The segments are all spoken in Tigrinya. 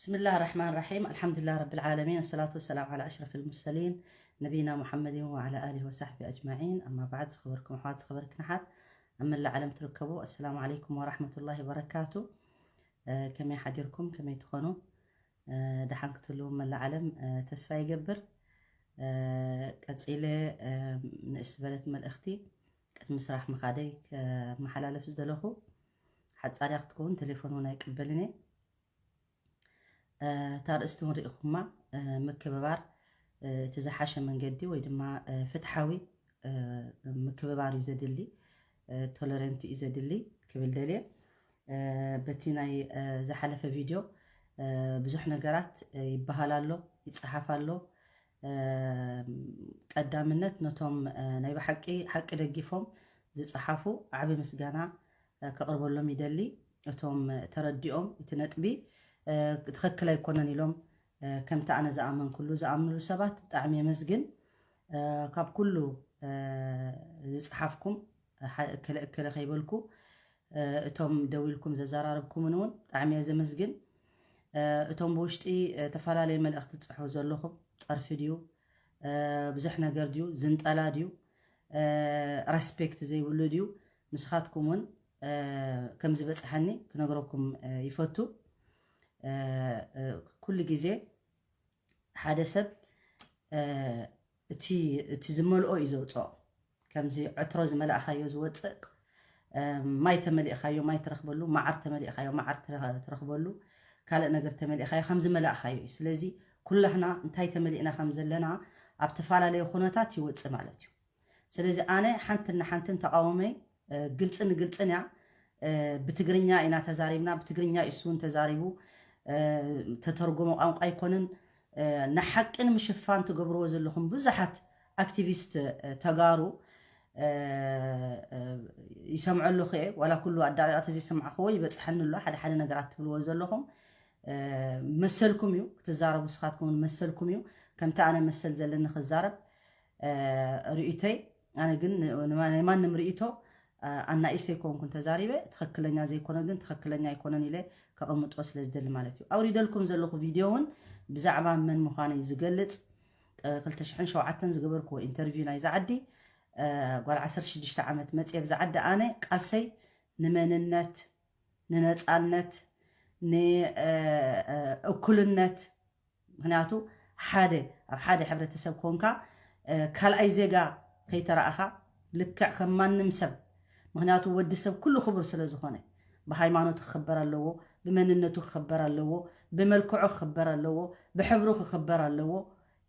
ብስምላህ ራሕማን ራሒም፣ ኣልሓምዱሊላህ ረብል ዓለሚን፣ ኣሰላቱ ወሰላም ዓላ ኣሽረፊል ሙርሰሊን፣ ነቢይና ሙሓመድን ወዓላ ኣሊሂ ወሳሕቢ ኣጅማዒን። ኣማ ባዕድ፣ ዝኸበርኩም ኣሕዋት፣ ዝኸበርክን ኣሓት፣ ኣብ መላእ ዓለም ትርከቡ፣ ኣሰላሙ ዓለይኩም ወራሕመቱላሂ ወበረካቱ። እ፣ ከመይ ሓዲርኩም? ከመይ ትኾኑ? እ፣ ደሓን ክትህልዉ መላእ ዓለም፣ እ፣ ተስፋ ይገብር። እ፣ ቀጺለ፣ እ፣ ንእስ ዝበለት መልእኽቲ ቅድሚ ስራሕ ምኻደይ ከመሓላለፍ ዝደለኹ፣ ሓጻር እያ ክትከውን፣ ቴሌፎን እውን ኣይቅበልን እየ። እ፣ እታ ኣርእስቲ እውን ርኢኹማ፣ እ፣ ምክብባር፣ እ፣ እቲ ዝሓሸ መንገዲ ወይ ድማ፣ እ፣ ፍትሓዊ፣ እ፣ ምክብባር እዩ ዘድሊ፣ እ፣ ቶለረንት እዩ ዘድሊ ክብል ደልየ። እ፣ በቲ ናይ፣ እ፣ ዝሓለፈ ቪድዮ፣ እ፣ ብዙሕ ነገራት፣ እ፣ ይበሃል ኣሎ፣ ይጸሓፍ ኣሎ። እ፣ ቀዳምነት ነቶም፣ እ፣ ናይ ብሓቂ ሓቂ ደጊፎም ዝጸሓፉ ዓቢ ምስጋና፣ እ፣ ከቕርበሎም ይደሊ። እቶም፣ እ፣ ተረዲኦም እቲ ነጥቢ፣ እ፣ ትኽክል ኣይኮነን ኢሎም፣ እ፣ ከምቲ ኣነ ዝኣመንኩሉ ዝኣምኑሉ ሰባት ብጣዕሚ የመስግን። እ፣ ካብ ኩሉ፣ እ፣ ዝጸሓፍኩም፣ እ፣ ሓ-፣ እከለ እከለ ከይበልኩ፣ እ፣ እቶም ደዊልኩም ዘዘራረብኩምን እውን ብጣዕሚ እየ ዘመስግን። እ፣ እቶም ብውሽጢ፣ እ፣ ተፈላለየ መልእኽቲ ትጽሕፉ ዘለኹም፣ ጸርፊ ድዩ፣ እ፣ ብዙሕ ነገር ድዩ፣ ዝንጠላ ድዩ፣ እ፣ ረስፔክት ዘይብሉ ድዩ፣ ንስኻትኩም እውን፣ እ፣ ከም ዝበጽሐኒ ክነግረኩም፣ እ፣ ይፈቱ። እ፣ እ፣ ኩሉ ግዜ ሓደ ሰብ፣ እ፣ እቲ፣ እቲ ዝመልኦ እዩ ዘውጽኦ። ከምዚ ዕትሮ ዝመላእኻዮ ዝወጽእ፣ እ፣ ማይ ተመሊእኻዮ ማይ ትረኽበሉ፣ መዓር ተመሊእኻዮ መዓር ትረ-፣ ትረኽበሉ፣ ካልእ ነገር ተመሊእኻዮ ከም ዝመላእኻዮ እዩ። ስለዚ ኩላህና እንታይ ተመሊእና ከም ዘለና ኣብ ተፈላለየ ኩነታት ይወጽእ ማለት እዩ። ስለዚ ኣነ ሓንትን ንሓንትን ተቃውሞይ፣ እ፣ ግልጽ ንግልጽን እያ። እ፣ ብትግርኛ ኢና ተዛሪብና፣ ብትግርኛ እዩ እሱ እውን ተዛሪቡ። እ፣ ተተርጎሞ ቋንቋ ኣይኮንን። እ፣ ንሓቂ ንምሽፋን ትገብርዎ ዘለኹም ብዙሓት ኣክቲቪስት፣ እ፣ ተጋሩ፣ እ፣ እ፣ ይሰምዖ ኣለኹ እየ። ዋላ ኩሉ ኣዳቂቐ ተዘይሰማዕኽዎ ይበጽሐኒ ኣሎ። ሓደ ሓደ ነገራት ትብልዎ ዘለኹም፣ እ፣ መሰልኩም እዩ ክትዛረቡ፣ ንስኻትኩም እውን መሰልኩም እዩ። ከምቲ ኣነ መሰል ዘለኒ ክዛረብ፣ እ፣ ርእይቶይ። ኣነ ግን ን-፣ ንማ-፣ ናይ ማንም ርእይቶ፣ እ፣ ኣናኢሰ ኣይኮንኩን ተዛሪበ። ትኽክለኛ ዘይኮነ ግን ትኽክለኛ ኣይኮነን ኢለ ከቐምጦ ስለ ዝደሊ ማለት እዩ። ኣውሪደልኩም ዘለኹ ቪድዮ እውን ብዛዕባ መን ምዃነይ ዝገልጽ፣ እ፣ ክልተ ሽሕን ሸውዓተን ዝገበርክዎ ኢንተርቪው ናይዛ ዓዲ፣ እ፣ ጓል ዓሰርተ ሽዱሽተ ዓመት መጽየ ብዛ ዓዲ ኣነ ቃልሰይ ንመንነት፣ ንነጻነት፣ ን-፣ እ፣ እ፣ እኩልነት፣ ምኽንያቱ ሓደ፣ ኣብ ሓደ ሕብረተሰብ ኮንካ፣ እ፣ ካልኣይ ዜጋ ከይተረኣኻ ልክዕ ከም ማንም ሰብ፣ ምኽንያቱ ወዲ ሰብ ኩሉ ክቡር ስለ ዝኾነ ብሃይማኖቱ ክኽበር ኣለዎ፣ ብመንነቱ ክኽበር ኣለዎ፣ ብመልክዑ ክኽበር ኣለዎ፣ ብሕብሩ ክኽበር ኣለዎ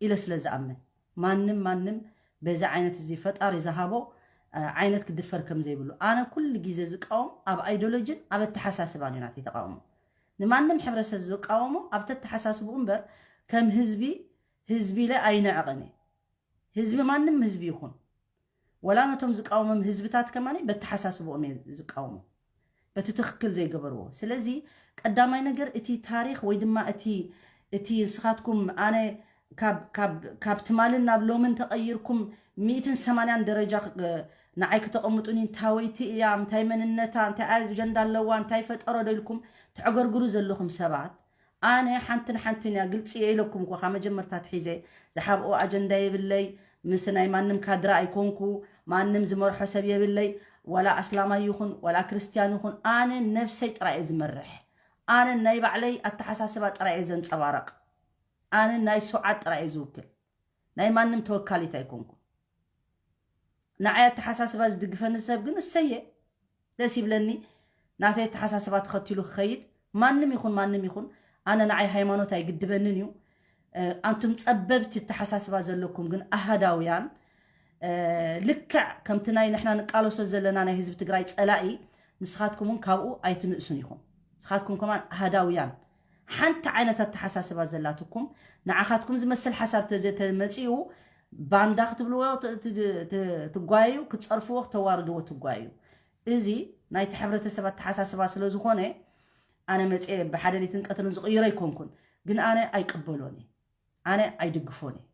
ኢለ ስለ ዝኣምን፣ ማንም፣ ማንም በዚ ዓይነት እዚ ፈጣሪ ዝሃቦ፣ እ፣ ዓይነት ክድፈር ከም ዘይብሉ። ኣነ ኩሉ ግዜ ዝቃወም ኣብ ኣይዲዮሎጂን ኣብ ኣተሓሳስባን እዩ ናተይ ተቃውሞ። ንማንም ሕብረተሰብ ዝቃወሞ ኣብ ተተሓሳስብኡ እምበር ከም ህዝቢ፣ ህዝቢ ኢለ ኣይንዕቕን እየ። ህዝቢ ማንም ህዝቢ ይኹን። ወላ ነቶም ዝቃወሞም ህዝብታት ከማኒ በተሓሳስብኦም እየ ዝቃወሞ። በቲ ትኽክል ዘይገበርዎ። ስለዚ ቀዳማይ ነገር እቲ ታሪኽ ወይ ድማ እቲ፣ እቲ ንስኻትኩም ኣነ ካብ፣ ካብ፣ ካብ ትማልን ናብ ሎምን ተቐይርኩም ሚእትን ሰማንያን ደረጃ ክ-፣ ንዓይ ክተቐምጡኒ እንታወይቲ እያ፣ እንታይ መንነታ፣ እንታይ ኣጀንዳ ኣለዋ፣ እንታይ ፈጠሮ ዶ ኢልኩም ተዕገርግሩ ዘለኹም ሰባት፣ ኣነ ሓንትን ሓንትን እያ ግልፂ እየ ኢለኩም እኮ ካብ መጀመርታ ትሒዘ። ዝሓብኦ ኣጀንዳ የብለይ፣ ምስ ናይ ማንም ካድራ ኣይኮንኩ፣ ማንም ዝመርሖ ሰብ የብለይ፣ ዋላ ኣስላማይ ይኹን ዋላ ክርስትያን ይኹን፣ ኣነ ነብሰይ ጥራይ እየ ዝመርሕ። ኣነ ናይ ባዕለይ ኣተሓሳስባ ጥራይ እየ ዘንፀባረቕ። ኣነ ናይ ሱዓድ ጥራይ እየ ዝውክል፣ ናይ ማንም ተወካሊት ኣይኮንኩ። ንዓይ ኣተሓሳስባ ዝድግፈኒ ሰብ ግን እሰየ፣ ደስ ይብለኒ። ናተይ ኣተሓሳስባ ተኸቲሉ ክኸይድ፣ ማንም ይኹን ማንም ይኹን፣ ኣነ ንዓይ ሃይማኖት ኣይግድበንን እዩ። እ፣ ኣንቱም ጸበብቲ ኣተሓሳስባ ዘለኩም ግን ኣሃዳውያን፣ እ፣ ልክዕ ከምቲ ናይ ንሕና ንቃለሶ ዘለና ናይ ህዝቢ ትግራይ ጸላኢ፣ ንስኻትኩም እውን ካብኡ ኣይትንእሱን ኢኹም። ንስኻትኩም ከማን ኣሃዳውያን ሓንቲ ዓይነት ኣተሓሳስባ ዘላትኩም፣ ንዓኻትኩም ዝመስል ሓሳብ ተዘ-፣ ተመጺኡ ባንዳ ክትብልዎ ት-፣ ት-፣ ት-፣ ትጓየዩ፣ ክትጸርፍዎ፣ ክተዋርድዎ ትጓየዩ። እዚ ናይቲ ሕብረተሰብ ኣተሓሳስባ ስለ ዝኾነ፣ ኣነ መጽየ ብሓደ ሌትን ቀትርን ዝቕይሮ ኣይኮንኩን። ግን ኣነ ኣይቅበሎን እየ። ኣነ ኣይድግፎን እየ።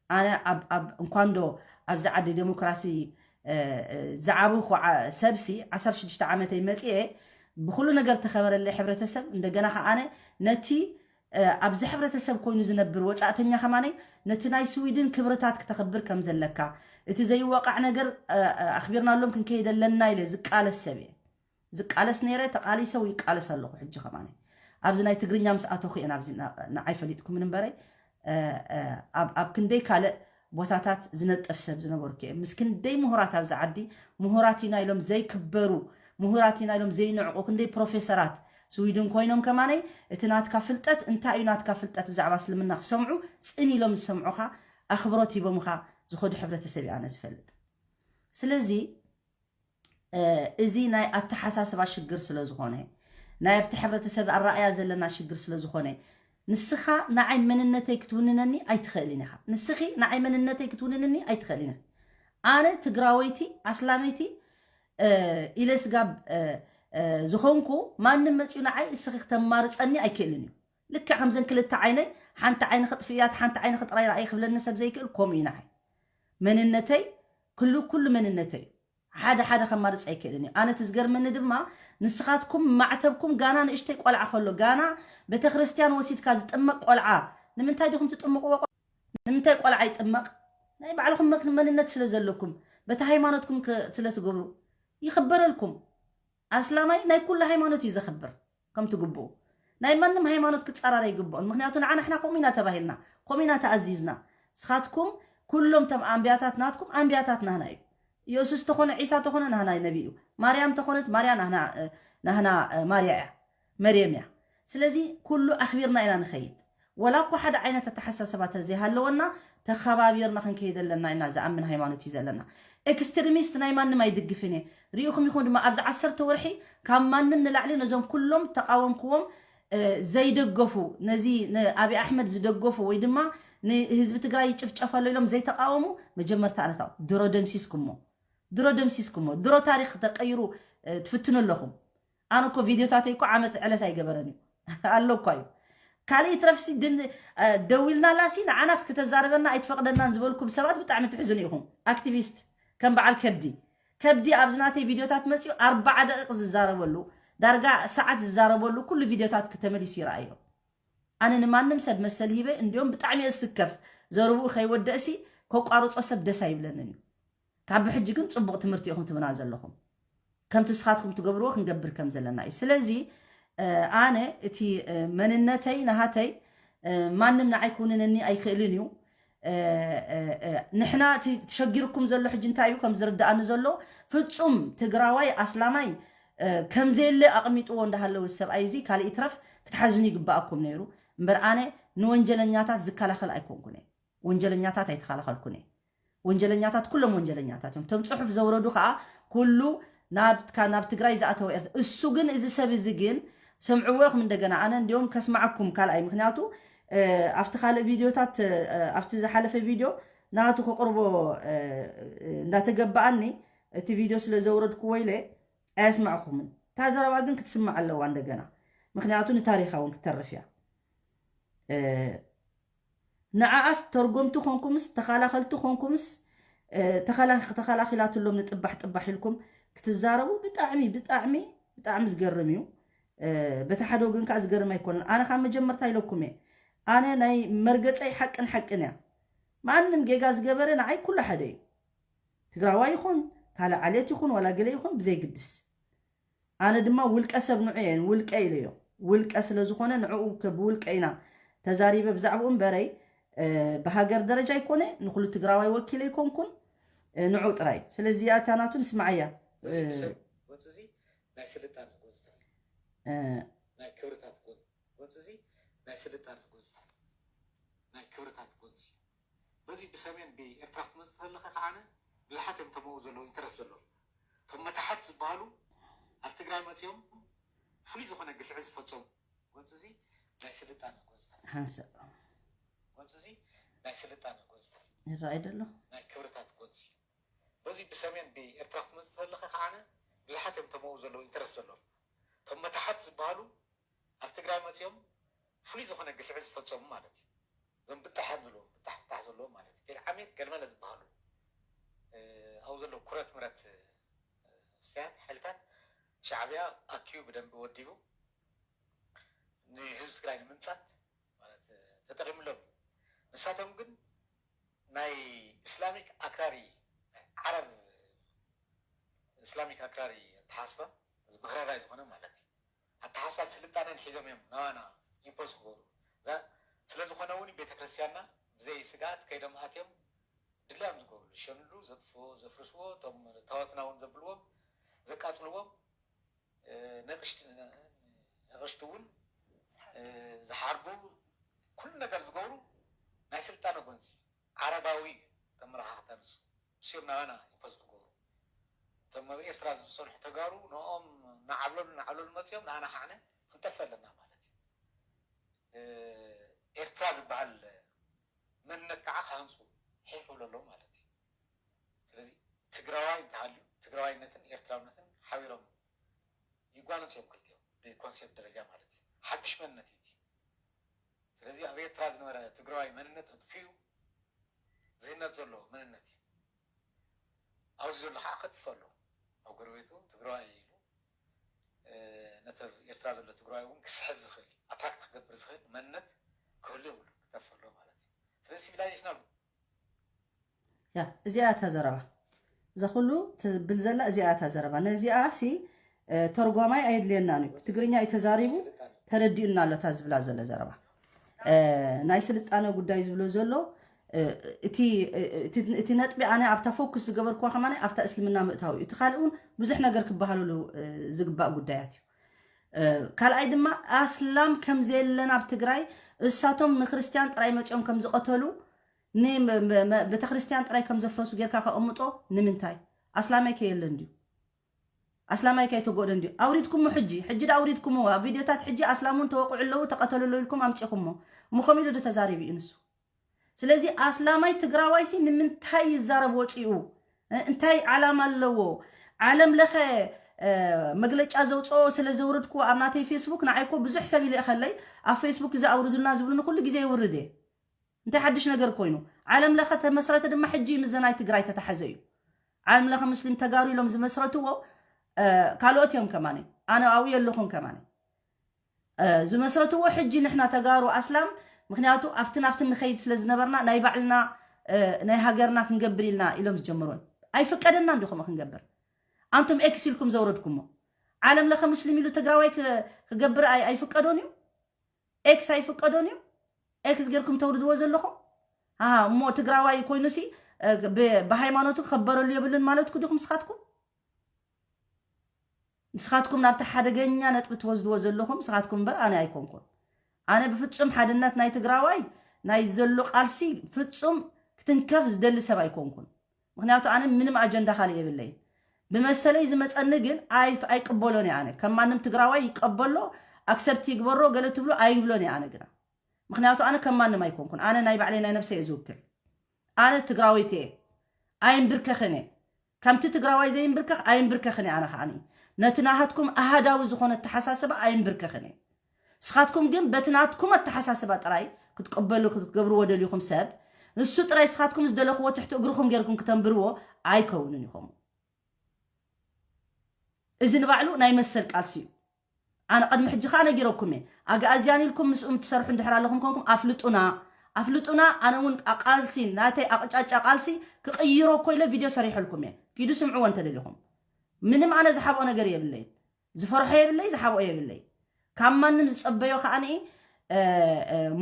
ኣነ ኣብ፣ ኣብ፣ እንኳን ዶ ኣብዚ ዓዲ ዴሞክራሲ፣ እ፣ እ፣ ዝዓበኹ ዓ-፣ ሰብሲ ዓሰርተ ሽዱሽተ ዓመተይ መጽየ ብኩሉ ነገር ተኸበረለይ ሕብረተሰብ። እንደገና ከዓነ ነቲ ኣብዚ ሕብረተሰብ ኮይኑ ዝነብር ወፃእተኛ ከማነይ ነቲ ናይ ስዊድን ክብርታት ክተኽብር ከም ዘለካ፣ እቲ ዘይዋቃዕ ነገር ኣኽቢርናሎም ክንከይድ ኣለና ኢለ ዝቃለስ ሰብ እየ። ዝቃለስ ነይረ፣ ተቃሊሰ ይቃለስ ኣለኹ። ሕጂ ከማነይ ኣብዚ ናይ ትግርኛ ምስ ኣተኹ እየ ናብዚ ንዓይ ፈሊጥኩምን እምበረይ ኣብ ክንደይ ካልእ ቦታታት ዝነጥፍ ሰብ ዝነበርኩ እየ። ምስ ክንደይ ምሁራት ኣብዚ ዓዲ ምሁራት ኢና ኢሎም ዘይክበሩ፣ ምሁራት ኢና ኢሎም ዘይንዕቁ ክንደይ ፕሮፌሰራት ስዊድን ኮይኖም ከማነይ እቲ ናትካ ፍልጠት እንታይ እዩ ናትካ ፍልጠት ብዛዕባ እስልምና ክሰምዑ ጽን ኢሎም ዝሰምዑኻ ኣኽብሮት ሂቦምኻ ዝኸዱ ሕብረተሰብ እየ ኣነ ዝፈልጥ። ስለዚ እዚ ናይ ኣተሓሳስባ ሽግር ስለ ዝኾነ ናይ ኣብቲ ሕብረተሰብ ኣረኣያ ዘለና ሽግር ስለ ዝኾነ ንስኻ ንዓይ መንነተይ ክትውንነኒ ኣይትኽእልን ኢኻ። ንስኺ ንዓይ መንነተይ ክትውንንኒ ኣይትኽእልን ኢኻ። ኣነ ትግራወይቲ ኣስላመይቲ ኢለ ስጋብ ዝኾንኩ ማንም መፂኡ ንዓይ እስኺ ክተማርፀኒ ኣይክእልን እዩ። ልክዕ ከምዘን ክልተ ዓይነይ ሓንቲ ዓይኒ ክጥፍእያት ሓንቲ ዓይኒ ክጥራይ ራእይ ክብለኒ ሰብ ዘይክእል ከምኡ እዩ ንዓይ መንነተይ ክሉ ኩሉ መንነተይ ሓደ ሓደ ከማርፅ ኣይክእልን እዩ። ኣነ ትዝገርመኒ ድማ ንስኻትኩም ማዕተብኩም ጋና ንእሽተይ ቆልዓ ከሎ ጋና ቤተክርስትያን ወሲድካ ዝጥመቅ ቆልዓ ንምንታይ ዲኹም ትጥምቅዎ? ቆ- ንምንታይ ቆልዓ ይጥመቅ? ናይ ባዕልኹም መክ- መንነት ስለ ዘለኩም በቲ ሃይማኖትኩም ከ- ስለ ትገብሩ ይኽበረልኩም። ኣስላማይ ናይ ኩሉ ሃይማኖት እዩ ዘኽብር ከም ትግብኡ። ናይ ማንም ሃይማኖት ክፃራር ኣይግብኦን። ምክንያቱ ንዓና ሕና ከምኡ ኢና ተባሂልና ከምኡ ኢና ተኣዚዝና። ንስኻትኩም ኩሎም ቶም ኣንብያታት ናትኩም ኣንብያታት ናህና እዩ። ኢየሱስ ተኾነ ዒሳ ተኾነ ናህና ነቢ እዩ። ማርያም ተኾነት ማርያ ናህና ናህና ማርያ እያ መርየም እያ። ስለዚ ኩሉ ኣኽቢርና ኢና ንኸይድ። ወላ እኮ ሓደ ዓይነት ኣተሓሳስባ ተዘይሃለወና ተኸባቢርና ክንከይድ ኣለና ኢና ዝኣምን ሃይማኖት እዩ ዘለና። ኤክስትሪሚስት ናይ ማንም ኣይድግፍን እየ። ሪኢኹም ይኹም ድማ ኣብዚ ዓሰርተ ወርሒ ካብ ማንም ንላዕሊ ነዞም ኩሎም ተቃወምክዎም ዘይደገፉ ነዚ ንኣብይ ኣሕመድ ዝደገፉ ወይ ድማ ንህዝቢ ትግራይ ይጭፍጨፍ ኣሎ ኢሎም ዘይተቃወሙ መጀመርታ ኣነታው ድሮ ደምሲስኩሞ ድሮ ደምሲስኩሞ ድሮ ታሪክ ተቀይሩ ትፍትኑ ኣለኹም። ኣነ እኮ ቪድዮታተይ እኮ ዓመት ዕለት ኣይገበረን እዩ ኣሎ እኳ እዩ። ካልእ ይትረፍሲ ድም ደዊልና ላሲ ንዓናስ ክተዛርበና ኣይትፈቅደናን ዝበልኩም ሰባት ብጣዕሚ ትሕዝኑ ኢኹም። ኣክቲቪስት ከም በዓል ከብዲ ከብዲ ኣብዚ ናተይ ቪድዮታት መፅኡ ኣርባዓ ደቂቅ ዝዛረበሉ ዳርጋ ሰዓት ዝዛረበሉ ኩሉ ቪድዮታት ክተመሊሱ ይረኣዮ። ኣነ ንማንም ሰብ መሰል ሂበ እንዲዮም ብጣዕሚ እየ ዝስከፍ። ዘርብኡ ከይወደእሲ ከቋርፆ ሰብ ደስ ኣይብለንን እዩ። ካብ ብሕጂ ግን ፅቡቕ ትምህርቲ ኢኹም ትብና ዘለኹም። ከምቲ ንስኻትኩም ትገብርዎ ክንገብር ከም ዘለና እዩ። ስለዚ ኣነ እቲ መንነተይ ናሃተይ ማንም ንዓይ ክውንነኒ ኣይክእልን እዩ። ንሕና እቲ ተሸጊርኩም ዘሎ ሕጂ እንታይ እዩ ከም ዝርዳኣኒ ዘሎ ፍፁም ትግራዋይ ኣስላማይ ከምዘየለ ኣቕሚጥዎ እንዳሃለወ ሰብኣይ እዚ ካልእ ይትረፍ ክትሓዝኑ ይግባኣኩም ነይሩ። እምበር ኣነ ንወንጀለኛታት ዝከላኸል ኣይኮንኩን እየ። ወንጀለኛታት ኣይተኸላኸልኩን እየ። ወንጀለኛታት ኩሎም ወንጀለኛታት እዮም። እቶም ፅሑፍ ዘውረዱ ከዓ ኩሉ ናብ ካብ ናብ ትግራይ ዝኣተወ ኤርትራ እሱ ግን እዚ ሰብ እዚ ግን ሰምዕዎ ኢኹም እንደገና ኣነ እንዲዮም ከስማዓኩም ካልኣይ ምክንያቱ ኣብቲ ካልእ ቪድዮታት ኣብቲ ዝሓለፈ ቪድዮ ናቱ ከቅርቦ እንዳተገባኣኒ እቲ ቪድዮ ስለ ዘውረድኩዎ ኢለ ኣየስማዕኩምን እታ ዘረባ ግን ክትስማዕ ኣለዋ እንደገና ምክንያቱ ንታሪኻ እውን ክትተርፍ እያ ንዓኣስ ተርጎምቲ ኮንኩምስ ተኻላኸልቲ ኮንኩምስ ተኸላኺላትሎም ንጥባሕ ጥባሕ ኢልኩም ክትዛረቡ ብጣዕሚ ብጣዕሚ ብጣዕሚ ዝገርም እዩ። በቲ ሓደ ወገን ከዓ ዝገርም ኣይኮነን። ኣነ ካብ መጀመርታ ኢለኩም እየ። ኣነ ናይ መርገፀይ ሓቅን ሓቅን እያ። ማንም ጌጋ ዝገበረ ንዓይ ኩሉ ሓደ እዩ። ትግራዋይ ይኹን ካልእ ዓሌት ይኹን ዋላ ገለ ይኹን ብዘይግድስ ኣነ ድማ ውልቀ ሰብ ንዑ እየ ውልቀ ኢለዮ። ውልቀ ስለ ዝኾነ ንዕኡ ከ- ብውልቀ ኢና ተዛሪበ ብዛዕባኡ እምበረይ እ፣ ብሃገር ደረጃ ኣይኮነ ንኩሉ ትግራዋይ ወኪለ ኣይኮንኩን እ፣ ንዑ ጥራይ። ስለዚ እዚኣ እታ ናቱ ንስማዓያ። እ፣ በዚ ብሰብ ጎንፂ እዚ ናይ ስልጣነ ጎንፅታት እ፣ ናይ ክብርታት ጎንፂ ጎንፂ እዚ ናይ ስልጣነ ጎንፅታት ናይ ክብርታት ጎንፂ እዩ። በዚ ብሰሜን ብኤርትራ ክትመፅእ ከለኻ ከዓነ ብዙሓት እዮም ተመኡ ዘለዉ ኢንተረስት ዘለዉ እቶም መታሓት ዝበሃሉ ኣብ ትግራይ መፅኦም ፍሉይ ዝኾነ ግፍዒ ዝፈፀሙ ጎንፂ እዚ ናይ ስልጣነ ጎንፅታት ሓንሳእ ጎንፂ እዚ ናይ ስልጣነ ጎንፅታት ይረኣይ ደሎ ናይ ክብርታት ጎንፂ እዩ። በዚ ብሰሜን ብኤርትራ ክትመፅእ ከለኻ ከዓነ ብዙሓት እዮም ተመኡ ዘለዉ ኢንተረስት ዘለዉ እቶም መታሓት ዝበሃሉ ኣብ ትግራይ መፅኦም ፍሉይ ዝኾነ ግፍዒ ዝፈፀሙ ማለት እዩ። እዞም ብጣሕ ዘለዎም ብጣሕ ብጣሕ ዘለዎም ማለት እዩ። ገለ ዓሜት ገለመለ ዝበሃሉ ኣብኡ ዘለዉ ኩረት ምረት ስያት ሓይልታት ሻዕብያ ኣኪቡ ብደንቢ ወዲቡ ንህዝቢ ትግራይ ንምንጻት ማለት ተጠቒሙሎም። ንሳቶም ግን ናይ እስላሚክ ኣክራሪ፣ ናይ ዓረብ እስላሚክ ኣክራሪ ኣተሓስባ፣ መኽረራይ ዝኾነ ማለት እዩ። ኣተሓስባን ስልጣነን ሒዞም እዮም ናባና ኢምፖዝ ክገብሩ። እዛ ስለ ዝኾነ እውን ቤተክርስትያንና ብዘይ ስግኣት ከይዶም ኣትዮም ድላዮም ዝገብሩ፣ ዝሸንሉ፣ ዘጥፍዎ፣ ዘፍርስዎ፣ እቶም ታወትና እውን ዘብልዎም፣ ዘቃጽልዎም፣ ነቅሽቲ እውን ዝሓርዱ፣ ኩሉ ነገር ዝገብሩ ናይ ስልጣነ ጎንፂ ዓረባዊ ተመራኻኽታ ንሱ እሲኦም ናባና ኢምፖዝ ክገብሩ። እቶም ኣብ ኤርትራ ዝሰርሑ ተጋሩ ንኦም ናዓብለሉ ናዓብለሉ መፅኦም ንኣና ካዕነ ክንጠፍእ ኣለና ማለት እዩ። ኤርትራ ዝበሃል መንነት ከዓ ክሃንፁ ሒሕ ክብሉ ኣለዉ ማለት እዩ። ስለዚ ትግራዋይ እንተሃልዩ ትግራዋይነትን ኤርትራውነትን ሓቢሮም ይጓነፁ እዮም ክልቲኦም ብኮንሴፕት ደረጃ ማለት እዩ። ሓድሽ መንነት እዩ። ስለዚ ኣብ ኤርትራ ዝነበረ ትግራዋይ መንነት ኣጥፊኡ ዝህነፅ ዘሎ መንነት እዩ። ኣብዚ ዘሎ ከዓ ከጥፍእ ኣለዎ። ኣብ ጎረቤቱ ትግራዋይ ኢሉ ነቲ ኤርትራ ዘሎ ትግራዋይ እውን ክስሕብ ዝኽእል ኣትራክት ክገብር ዝኽእል መንነት ክህሉ የብሉ ክጠፍእ ኣለዎ ማለት እዩ። ስለዚ ሲቪላይዜሽናል ያ እዚኣ እታ ዘረባ እዛ ኩሉ ትብል ዘላ እዚኣ እታ ዘረባ ነዚኣ ሲ ተርጓማይ ኣየድልየናን እዩ። ትግርኛ እዩ ተዛሪቡ ተረዲኡና ኣሎ እታ ዝብላ ዘሎ ዘረባ ናይ ስልጣነ ጉዳይ ዝብሎ ዘሎ እቲ ነጥቢ ኣነ ኣብታ ፎኩስ ዝገበርኩዋ ከማን ኣብታ እስልምና ምእታው እዩ። እቲ ካልእ እውን ብዙሕ ነገር ክበሃለሉ ዝግባእ ጉዳያት እዩ። ካልኣይ ድማ ኣስላም ከምዘየለን ኣብ ትግራይ እሳቶም ንክርስትያን ጥራይ መፂኦም ከምዝቐተሉ ቤተክርስትያን ጥራይ ከም ዘፍረሱ ጌርካ ከቐምጦ ንምንታይ? ኣስላማይ ከየለን ድዩ? ኣስላማይ ከይተጎደን ድዩ? ኣውሪድኩሞ ሕጂ ሕጂ ዳ ኣውሪድኩሞ ኣብ ቪድዮታት ሕጂ ኣስላም እውን ተወቅዑ ኣለዉ ተቐተሉ ኣለዉ ኢልኩም ኣምፂኹሞ። እሞ ከምኡ ኢሉ ዶ ተዛሪቡ እዩ ንሱ? ስለዚ ኣስላማይ ትግራዋይሲ ንምንታይ ይዛረብ ወፂኡ? እንታይ ዓላማ ኣለዎ? ዓለም ለኸ መግለጫ ዘውፅኦ ስለ ዘውረድኩ ኣብ ናተይ ፌስቡክ ንዓይኮ ብዙሕ ሰብ ይልእኸለይ ኣብ ፌስቡክ እዚ ኣውርዱልና ዝብሉኒ ኩሉ ግዜ ይውርድ እየ። እንታይ ሓድሽ ነገር ኮይኑ ዓለም ለኸ ተመስረተ ድማ ሕጂ እዩ ምዘናይ ትግራይ ተታሓዘ እዩ። ዓለም ለኸ ሙስሊም ተጋሩ ኢሎም ዝመስረትዎ ካልኦት እዮም ከማነ ኣነ ኣብኡ የለኹም ከማነ ዝመስረትዎ ሕጂ ንሕና ተጋሩ ኣስላም ምክንያቱ ኣብቲ ናብቲ ንኸይድ ስለ ዝነበርና ናይ ባዕልና ናይ ሃገርና ክንገብር ኢልና ኢሎም ዝጀምሩን ኣይፍቀደና እንዲ ከምኡ ክንገብር ኣንቱም ኤክስ ኢልኩም ዘውረድኩሞ ዓለም ለኸ ሙስሊም ኢሉ ትግራዋይ ክገብር ኣይፍቀዶን እዩ ኤክስ ኣይፍቀዶን እዩ ኤክስ ጌርኩም ተውርድዎ ዘለኹም እሞ ትግራዋይ ኮይኑሲ ብሃይማኖቱ ክኸበረሉ የብሉን ማለትኩ ዲኹም ስኻትኩም ንስኻትኩም ናብቲ ሓደገኛ ነጥቢ ትወስድዎ ዘለኹም ንስኻትኩም እምበር ኣነ ኣይኮንኩን ኣነ ብፍፁም ሓድነት ናይ ትግራዋይ ናይ ዘሎ ቃልሲ ፍፁም ክትንከፍ ዝደሊ ሰብ ኣይኮንኩን ምክንያቱ ኣነ ምንም ኣጀንዳ ካልእ የብለይን ብመሰለይ ዝመፀኒ ግን ኣይቅበሎን እየ ኣነ ከም ማንም ትግራዋይ ይቀበሎ ኣክሰፕት ይግበሮ ገለ ትብሎ ኣይብሎን እየ ኣነ ግና ምክንያቱ ኣነ ከም ማንም ኣይኮንኩን ኣነ ናይ ባዕለይ ናይ ነብሰይ እየ ዝውክል ኣነ ትግራወይቲ እየ ኣይንብርከኽን እየ ከምቲ ትግራዋይ ዘይንብርከኽ ኣይንብርከኽን እየ ኣነ ከዓኒ ነቲ ናሃትኩም ኣሃዳዊ ዝኾነ ኣተሓሳስባ ኣይንብርከኽን እየ ስኻትኩም ግን በቲ ናትኩም ኣተሓሳስባ ጥራይ ክትቀበሉ ክትገብርዎ ደልዩኹም ሰብ ንሱ ጥራይ ስኻትኩም ዝደለኽዎ ትሕቲ እግርኹም ጌርኩም ክተንብርዎ ኣይከውንን ኢኹም እዚ ንባዕሉ ናይ መሰል ቃልሲ እዩ ኣነ ቅድሚ ሕጂ ከዓ ነጊረኩም እየ ኣግኣዝያን ኢልኩም ምስኡም ትሰርሑ እንድሕር ኣለኹም ኮንኩም ኣፍልጡና ኣፍልጡና ኣነ እውን ቃልሲ ናተይ ኣቅጫጫ ቃልሲ ክቅይሮ እኮ ኢለ ቪድዮ ሰሪሐልኩም እየ ኪዱ ስምዕዎ እንተደሊኹም ምንም ኣነ ዝሓብኦ ነገር የብለይን ዝፈርሖ የብለይ ዝሓብኦ የብለይ ካብ ማንም ዝፀበዮ ከዓ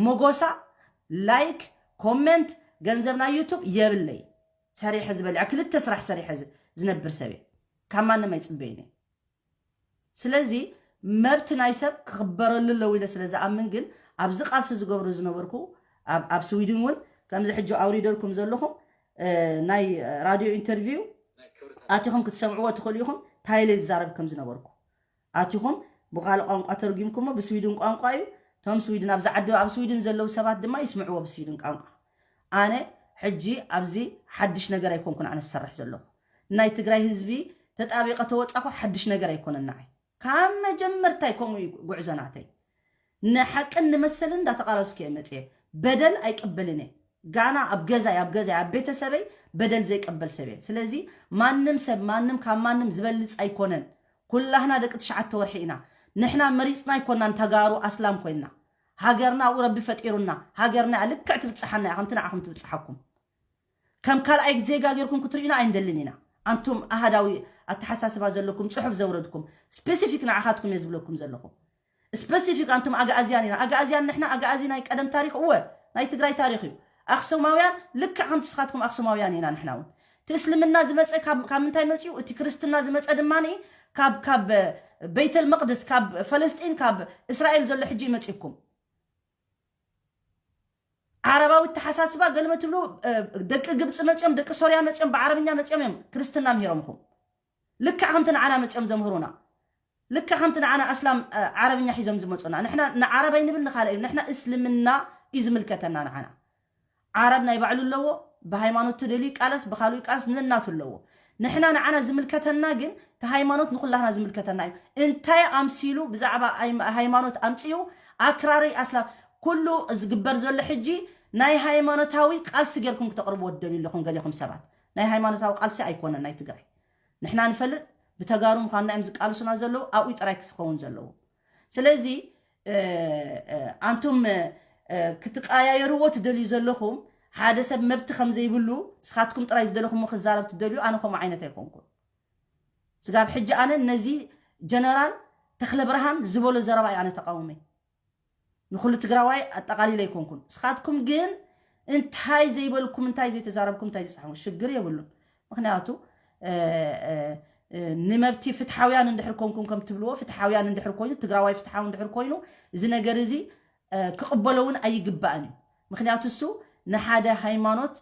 ሞጎሳ ላይክ ኮመንት ገንዘብ ናይ ዩቱብ የብለይ ሰሪሐ ዝበልዐ ክልተ ስራሕ ሰሪሐ ዝነብር ሰብ እየ ካብ ማንም ኣይፅበይን እየ ስለዚ መብቲ ናይ ሰብ ክኽበረሉ ኣለዉ ኢለ ስለ ዝኣምን ግን ኣብዚ ቃልሲ ዝገብሩ ዝነበርኩ ኣብ ስዊድን እውን ከምዚ ሕጂ ኣውሪደልኩም ዘለኹም ናይ ራድዮ ኢንተርቪው ኣቲኹም ክትሰምዕዎ ትኽእሉ ኢኹም እንታይ ኢለ ዝዛረብ ከም ዝነበርኩ ኣቲኹም ብኻልእ ቋንቋ ተርጊምኩሞ ብስዊድን ቋንቋ እዩ እቶም ስዊድን ኣብዚ ዓዲ ኣብ ስዊድን ዘለዉ ሰባት ድማ ይስምዕዎ ብስዊድን ቋንቋ ኣነ ሕጂ ኣብዚ ሓድሽ ነገር ኣይኮንኩን ኣነ ዝሰርሕ ዘለኹ ናይ ትግራይ ህዝቢ ተጣቢቐ ተወፃኹ ሓድሽ ነገር ኣይኮነን ንዓይ ካብ መጀመርታይ ከምኡ እዩ ጉዕዞ ናተይ ንሓቅን ንመሰልን እንዳተቃለስኩ እየ መፅየ በደል ኣይቅበልን እየ ጋና ኣብ ገዛይ ኣብ ገዛይ ኣብ ቤተሰበይ በደል ዘይቀበል ሰብ እየ ስለዚ ማንም ሰብ ማንም ካብ ማንም ዝበልፅ ኣይኮነን ኩላህና ደቂ ትሽዓተ ወርሒ ኢና። ንሕና መሪፅና ኣይኮናን ተጋሩ ኣስላም ኮይና። ሃገርና ኣብኡ ረቢ ፈጢሩና። ሃገርና እያ ልክዕ ትብፅሓና እያ፣ ከምቲ ንዓኹም ትብፅሓኩም። ከም ካልኣይ ዜጋ ጌርኩም ክትርእዩና ኣይንደልን ኢና። ኣንቱም ኣሃዳዊ ኣተሓሳስባ ዘለኩም፣ ፅሑፍ ዘውረድኩም፣ ስፔሲፊክ ንዓኻትኩም እየ ዝብለኩም ዘለኹ። ስፔሲፊክ ኣንቱም ኣግኣዝያን ኢና። ኣግኣዝያን ንሕና ኣግኣዚ ናይ ቀደም ታሪኽ እወ ናይ ትግራይ ታሪኽ እዩ። ኣኽሱማውያን ልክዕ ከምቲ ስኻትኩም ኣኽሱማውያን ኢና ንሕና እውን። እቲ እስልምና ዝመፀ ካብ ካብ ምንታይ መፅኡ? እቲ ክርስትና ዝመፀ ድማ ካብ ካብ ቤተል መቅደስ ካብ ፈለስጢን ካብ እስራኤል ዘሎ ሕጂ ይመፅኩም። ዓረባዊ ተሓሳስባ ገለመ ትብሉ ደቂ ግብፂ መፅኦም ደቂ ሶርያ መፅኦም ብዓረብኛ መፅኦም እዮም ክርስትና ምሂሮምኩም። ልክዕ ከምቲ ንዓና መፅኦም ዘምህሩና ልክዕ ከምቲ ንዓና ኣስላም ዓረብኛ ሒዞም ዝመፁና ንሕና ንዓረብ ኣይንብል ንካልእ እዩ ንሕና እስልምና እዩ ዝምልከተና ንዓና። ዓረብ ናይ ባዕሉ ኣለዎ። ብሃይማኖት ተደልዩ ይቃለስ ብካልኡ ይቃለስ ነናቱ ኣለዎ። ንሕና ንዓና ዝምልከተና ግን እቲ ሃይማኖት ንኩላህና ዝምልከተና እዩ። እንታይ ኣምሲሉ ብዛዕባ ሃይማኖት ኣምፅኡ ኣክራሪ ኣስላም ኩሉ ዝግበር ዘሎ ሕጂ ናይ ሃይማኖታዊ ቃልሲ ጌርኩም ክተቕርብዎ ትደልዩ ኣለኹም ገሊኹም ሰባት። ናይ ሃይማኖታዊ ቃልሲ ኣይኮነን ናይ ትግራይ። ንሕና ንፈልጥ ብተጋሩ ምዃንና እዮም ዝቃልሱና ዘለዉ ኣብኡ ጥራይ ክስኸውን ዘለዉ። ስለዚ ኣንቱም ክትቀያየርዎ ትደልዩ ዘለኹም ሓደ ሰብ መብቲ ከም ዘይብሉ ንስኻትኩም ጥራይ ዝደለኹም ክዛረብ ትደልዩ ኣነ ከምኡ ዓይነት ኣይኮንኩን። ስጋብ ሕጂ ኣነ ነዚ ጀነራል ተክለ ብርሃን ዝበሎ ዘረባ ኣነ ተቃውመይ ንኩሉ ትግራዋይ ኣጠቃሊለ ኣይኮንኩን። ንስኻትኩም ግን እንታይ ዘይበልኩም እንታይ ዘይተዛረብኩም እንታይ ዝፀሓሙ ሽግር የብሉን። ምክንያቱ ንመብቲ ፍትሓውያን እንድሕር ኮንኩም ከም ትብልዎ ፍትሓውያን እንድሕር ኮይኑ ትግራዋይ ፍትሓዊ እንድሕር ኮይኑ እዚ ነገር እዚ ክቕበሎ እውን ኣይግባእን እዩ። ምክንያቱ እሱ ንሓደ ሃይማኖት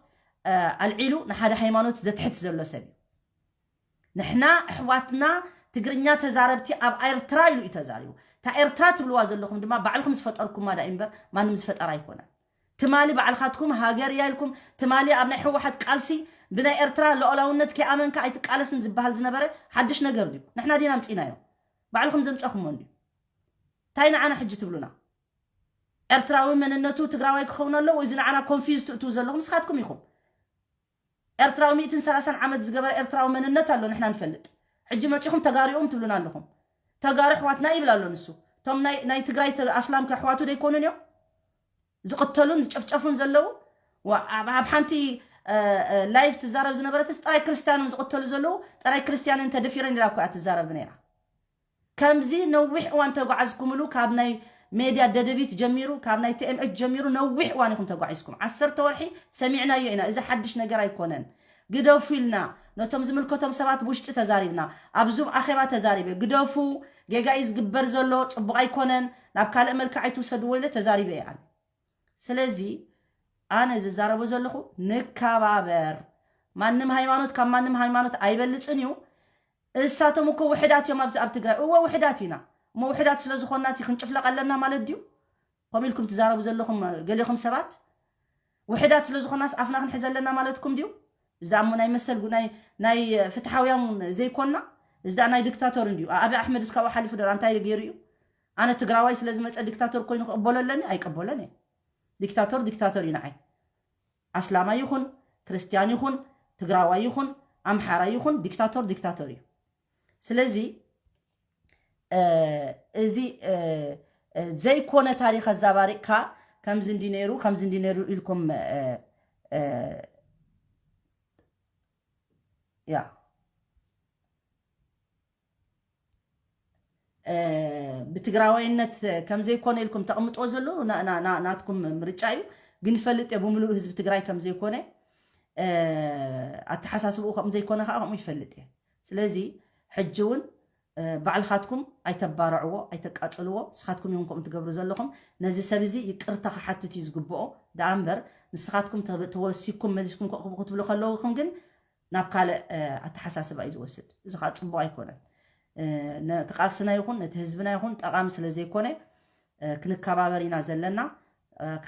ኣልዒሉ ንሓደ ሃይማኖት ዘትሕት ዘሎ ሰብ እዩ። ንሕና ኣሕዋትና ትግርኛ ተዛረብቲ ኣብ ኤርትራ ኢሉ እዩ ተዛሪቡ። እታ ኤርትራ ትብልዋ ዘለኹም ድማ ባዕልኹም ዝፈጠርኩማ ዳ እምበር ማንም ዝፈጠራ ኣይኮነን። ትማሊ ባዕልኻትኩም ሃገር እያ ኢልኩም ትማሊ ኣብ ናይ ህወሓት ቃልሲ ብናይ ኤርትራ ሉዓላውነት ከይኣመንካ ኣይትቃለስን ዝበሃል ዝነበረ ሓድሽ ነገር ድዩ? ንሕና ዲና ኣምፂእናዮ? ባዕልኹም ዘምፀኹሞ እንድዩ። እንታይ ንዓና ሕጂ ትብሉና? ኤርትራዊ መንነቱ ትግራዋይ ክኸውን ኣለዎ እዚ ንዓና ኮንፊዝ ትእትዉ ዘለኹም ንስኻትኩም ኢኹም። ኤርትራዊ ሚእትን ሰላሳን ዓመት ዝገበረ ኤርትራዊ መንነት ኣሎ ንሕና ንፈልጥ። ሕጂ መፂኹም ተጋሪኦም ትብሉና ኣለኹም። ተጋሩ ኣሕዋትና ይብል ኣሎ ንሱ። እቶም ናይ ናይ ትግራይ ተ- ኣስላም ኣሕዋቱ ደይኮኑን እዮም ዝቕተሉን ዝጨፍጨፉን ዘለዉ? ዋ- ኣብ ኣብ ሓንቲ እ፣ እ፣ ላይፍ ትዛረብ ዝነበረትስ ጥራይ ክርስትያኖም ዝቕተሉ ዘለዉ ጥራይ ክርስትያንን ተደፊረን ኢላ እኮ እያ ትዛረብ ነይራ። ከምዚ ነዊሕ እዋን ተጓዓዝኩምሉ ካብ ናይ ሜድያ ደደቢት ጀሚሩ ካብ ናይ ቲኤምኤች ጀሚሩ ነዊሕ እዋን ኢኹም ተጓዒዝኩም ዓሰርተ ወርሒ ሰሚዕናዮ ኢና እዚ ሓድሽ ነገር ኣይኮነን ግደፉ ኢልና ነቶም ዝምልከቶም ሰባት ብውሽጢ ተዛሪብና ኣብ ዙም ኣኼባ ተዛሪበ ግደፉ ጌጋ እዩ ዝግበር ዘሎ ፅቡቕ ኣይኮነን ናብ ካልእ መልክዕ ኣይትውሰድዎ ኢለ ተዛሪበ እየ ኣነ ስለዚ ኣነ ዝዛረቦ ዘለኹ ንከባበር ማንም ሃይማኖት ካብ ማንም ሃይማኖት ኣይበልፅን እዩ እሳቶም እኮ ውሕዳት እዮም ኣብ ኣብ ትግራይ እወ ውሕዳት ኢና እሞ ውሕዳት ስለ ዝኾንና ሲ ክንጭፍለቕ ኣለና ማለት ድዩ ከምኡ ኢልኩም ትዛረቡ ዘለኹም ገሊኹም ሰባት ውሕዳት ስለ ዝኾንናስ ኣፍና ክንሕዝ ኣለና ማለትኩም ድዩ እዚ ደኣ እሞ ናይ መሰል ጉ- ናይ ናይ ፍትሓውያን እውን ዘይኮንና እዚ ደኣ ናይ ዲክታቶር እንድዩ ኣቢ ኣሕመድ እስካብኡ ሓሊፉ ደኣ እንታይ ገይሩ እዩ ኣነ ትግራዋይ ስለ ዝመፀ ዲክታቶር ኮይኑ ክቕበሎ ኣለኒ ኣይቀበሎን እየ ዲክታቶር ዲክታቶር እዩ ንዓይ ኣስላማይ ይኹን ክርስትያን ይኹን ትግራዋይ ይኹን ኣምሓራይ ይኹን ዲክታቶር ዲክታቶር እዩ ስለዚ እዚ ዘይኮነ ታሪክ ኣዛባሪቅካ ከምዚ እንዲ ነይሩ ከምዚ እንዲ ነይሩ ኢልኩም ያ ብትግራዋይነት ከምዘይኮነ ኢልኩም ተቕምጥዎ ዘለዉ ናትኩም ምርጫ እዩ ግን ፈልጥ እየ ብምሉእ ህዝቢ ትግራይ ከምዘይኮነ ኣተሓሳስብኡ ከምዘይኮነ ከዓ ከምኡ ይፈልጥ እየ ስለዚ ሕጂ እውን ባዕልኻትኩም ኣይተባርዕዎ ኣይተቃፅልዎ ስኻትኩም ይኹን ከምኡ ትገብሩ ዘለኹም ነዚ ሰብ እዚ ይቅርታ ክሓትት እዩ ዝግብኦ ደኣ እምበር ንስኻትኩም ተወሲኩም መሊስኩም ክትብሉ ከለውኹም ግን ናብ ካልእ ኣተሓሳስባ እዩ ዝወስድ እዚ ከዓ ፅቡቅ ኣይኮነን ነቲ ቃልስና ይኹን ነቲ ህዝብና ይኹን ጠቃሚ ስለ ዘይኮነ ክንከባበር ኢና ዘለና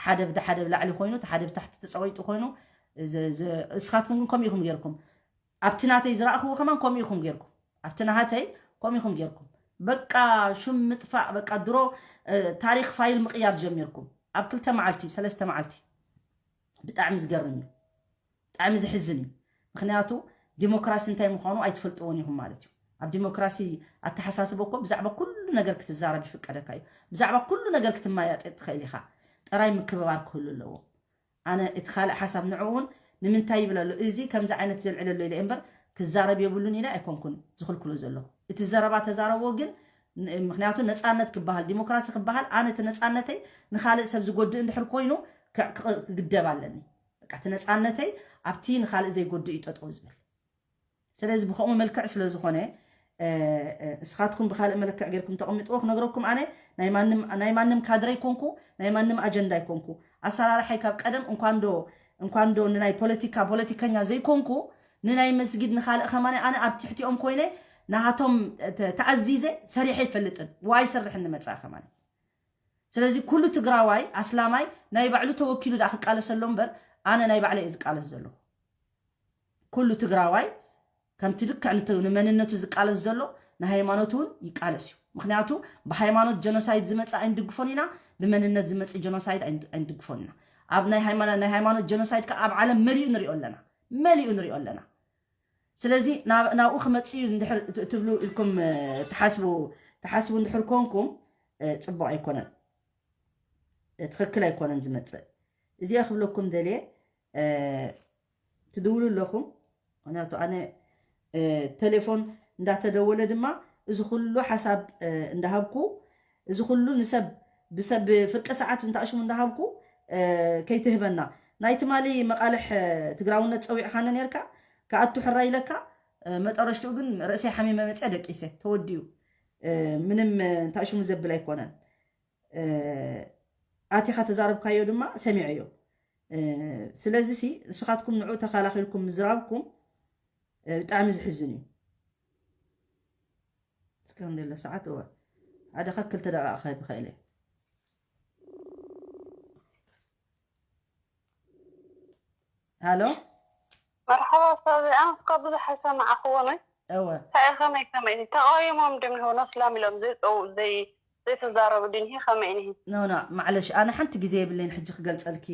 ሓደ ብሓደ ብላዕሊ ኮይኑ ሓደ ብታሕቲ ተፀቂጡ ኮይኑ እስኻትኩም ግን ከምኡ ኢኹም ጌርኩም ኣብቲ ናተይ ዝረእኽዎ ከማን ከምኡ ኢኹም ጌርኩም ኣብቲ ናሃተይ ከምኡ ኢኹም ጌርኩም በቃ ሹም ምጥፋእ በቃ ድሮ ታሪክ ፋይል ምቅያር ጀሚርኩም ኣብ ክልተ መዓልቲ ሰለስተ መዓልቲ ብጣዕሚ ዝገርም እዩ ብጣዕሚ ዝሕዝን እዩ ምክንያቱ ዲሞክራሲ እንታይ ምዃኑ ኣይትፈልጥዎን ኢኹም ማለት እዩ ኣብ ዲሞክራሲ ኣተሓሳስበ እኮ ብዛዕባ ኩሉ ነገር ክትዛረብ ይፍቀደካ እዩ። ብዛዕባ ኩሉ ነገር ክትመያየጥ ትኽእል ኢኻ። ጥራይ ምክብባር ክህሉ ኣለዎ። ኣነ እቲ ካልእ ሓሳብ ንዕኡ እውን ንምንታይ ይብል ኣሎ፣ እዚ ከምዚ ዓይነት ዘልዕል ኣሎ ኢለ እምበር ክዛረብ የብሉን ኢለ ኣይኮንኩን ዝኽልክሎ ዘለኹ። እቲ ዘረባ ተዛረቦ ግን ን- ምኽንያቱ ነፃነት ክበሃል ዲሞክራሲ ክበሃል ኣነ እቲ ነፃነተይ ንኻልእ ሰብ ዝጎድእ እንድሕር ኮይኑ ክ- ክ- ክግደብ ኣለኒ። በቃ እቲ ነፃነተይ ኣብቲ ንኻልእ ዘይጎድእ እዩ ጠጠው ዝብል። ስለዚ ብኸምኡ መልክዕ ስለ ዝኾነ እስኻትኩም ብካልእ መለክዕ ጌርኩም ተቐምጥዎ ክነግረኩም ኣነ ናይ ማንም ካድረ ኣይኮንኩ፣ ናይ ማንም ኣጀንዳ ኣይኮንኩ። ኣሰራርሓይ ካብ ቀደም እንኳንዶ እንኳንዶ ንናይ ፖለቲካ ፖለቲከኛ ዘይኮንኩ ንናይ መስጊድ ንካልእ ከማነ ኣነ ኣብ ትሕቲኦም ኮይነ ናሃቶም ተኣዚዘ ሰሪሐ ይፈልጥን ዋ ይሰርሕን ንመፅኣ ከማነ። ስለዚ ኩሉ ትግራዋይ ኣስላማይ ናይ ባዕሉ ተወኪሉ ዳ ክቃለሰሎ እምበር ኣነ ናይ ባዕለ እየ ዝቃለስ ዘለኹ። ኩሉ ትግራዋይ ከምቲ ልክዕ ንተ- ንመንነቱ ዝቃለስ ዘሎ ንሃይማኖት እውን ይቃለስ እዩ። ምክንያቱ ብሃይማኖት ጀኖሳይድ ዝመፅእ ኣይንድግፎን ኢና፣ ብመንነት ዝመፅእ ጀኖሳይድ ኣይን- ኣይንድግፎን ኢና። ኣብ ናይ ሃይማኖት ናይ ሃይማኖት ጀኖሳይድ ከዓ ኣብ ዓለም መሊኡ ንሪኦ ኣለና፣ መሊኡ ንሪኦ ኣለና። ስለዚ ናብ- ናብኡ ክመፅእ እዩ እንድሕር ት- ትብሉ ኢልኩም እ፣ ትሓስቡ ትሓስቡ እንድሕር ኮንኩም እ፣ ፅቡቅ ኣይኮነን፣ እ፣ ትኽክል ኣይኮነን ዝመፅእ። እዚኣ ክብለኩም ደልየ እ፣ ትድውሉ ኣለኹም። ምክንያቱ ኣነ እ፣ ቴሌፎን እንዳተደወለ ድማ እዚ ኩሉ ሓሳብ እ፣ እንዳሃብኩ እዚ ኩሉ ንሰብ ብሰብ ፍርቂ ሰዓት እንታእሽሙ እንዳሃብኩ እ፣ ከይትህበና ናይ ትማሊ መቃልሕ እ፣ ትግራውነት ፀዊዕኻኒ ነርካ ክኣቱ ሕራ ኢለካ እ፣ መጠረሽትኡ ግን ርእሰይ ሓሚመ መፅያ ደቂሰ ተወዲኡ እ፣ ምንም እ፣ እንታእሽሙ ዘብል ኣይኮነን እ፣ ኣቲኻ ተዛረብካዮ ድማ ሰሚዐዮ እ፣ ስለዚ ሲ ንስኻትኩም ንዑ ተኸላኺልኩም ምዝራብኩም እ፣ ብጣዕሚ ዝሕዝን እዩ። እስከ እንደለ ሰዓት እወ ሓደ ካብ ክልተ ደቂቃ ክህብ ይኽእል እየ። ሃሎ መርሓባ ሳቢ ኣንስካ ብዙሕ ኣይሰማዕኽዎን ወይ እወ እንታይ ከመይ ከመይ እዩ ተቃዊሞም ድም ይሆን ኣስላም ኢሎም ዘይፀው ዘይ ዘይተዛረቡ ድንሂ ከመይ ንሂ ኖ ኖ ማዕለሽ ኣነ ሓንቲ ግዜ የብለይን ሕጂ ክገልፀልኪ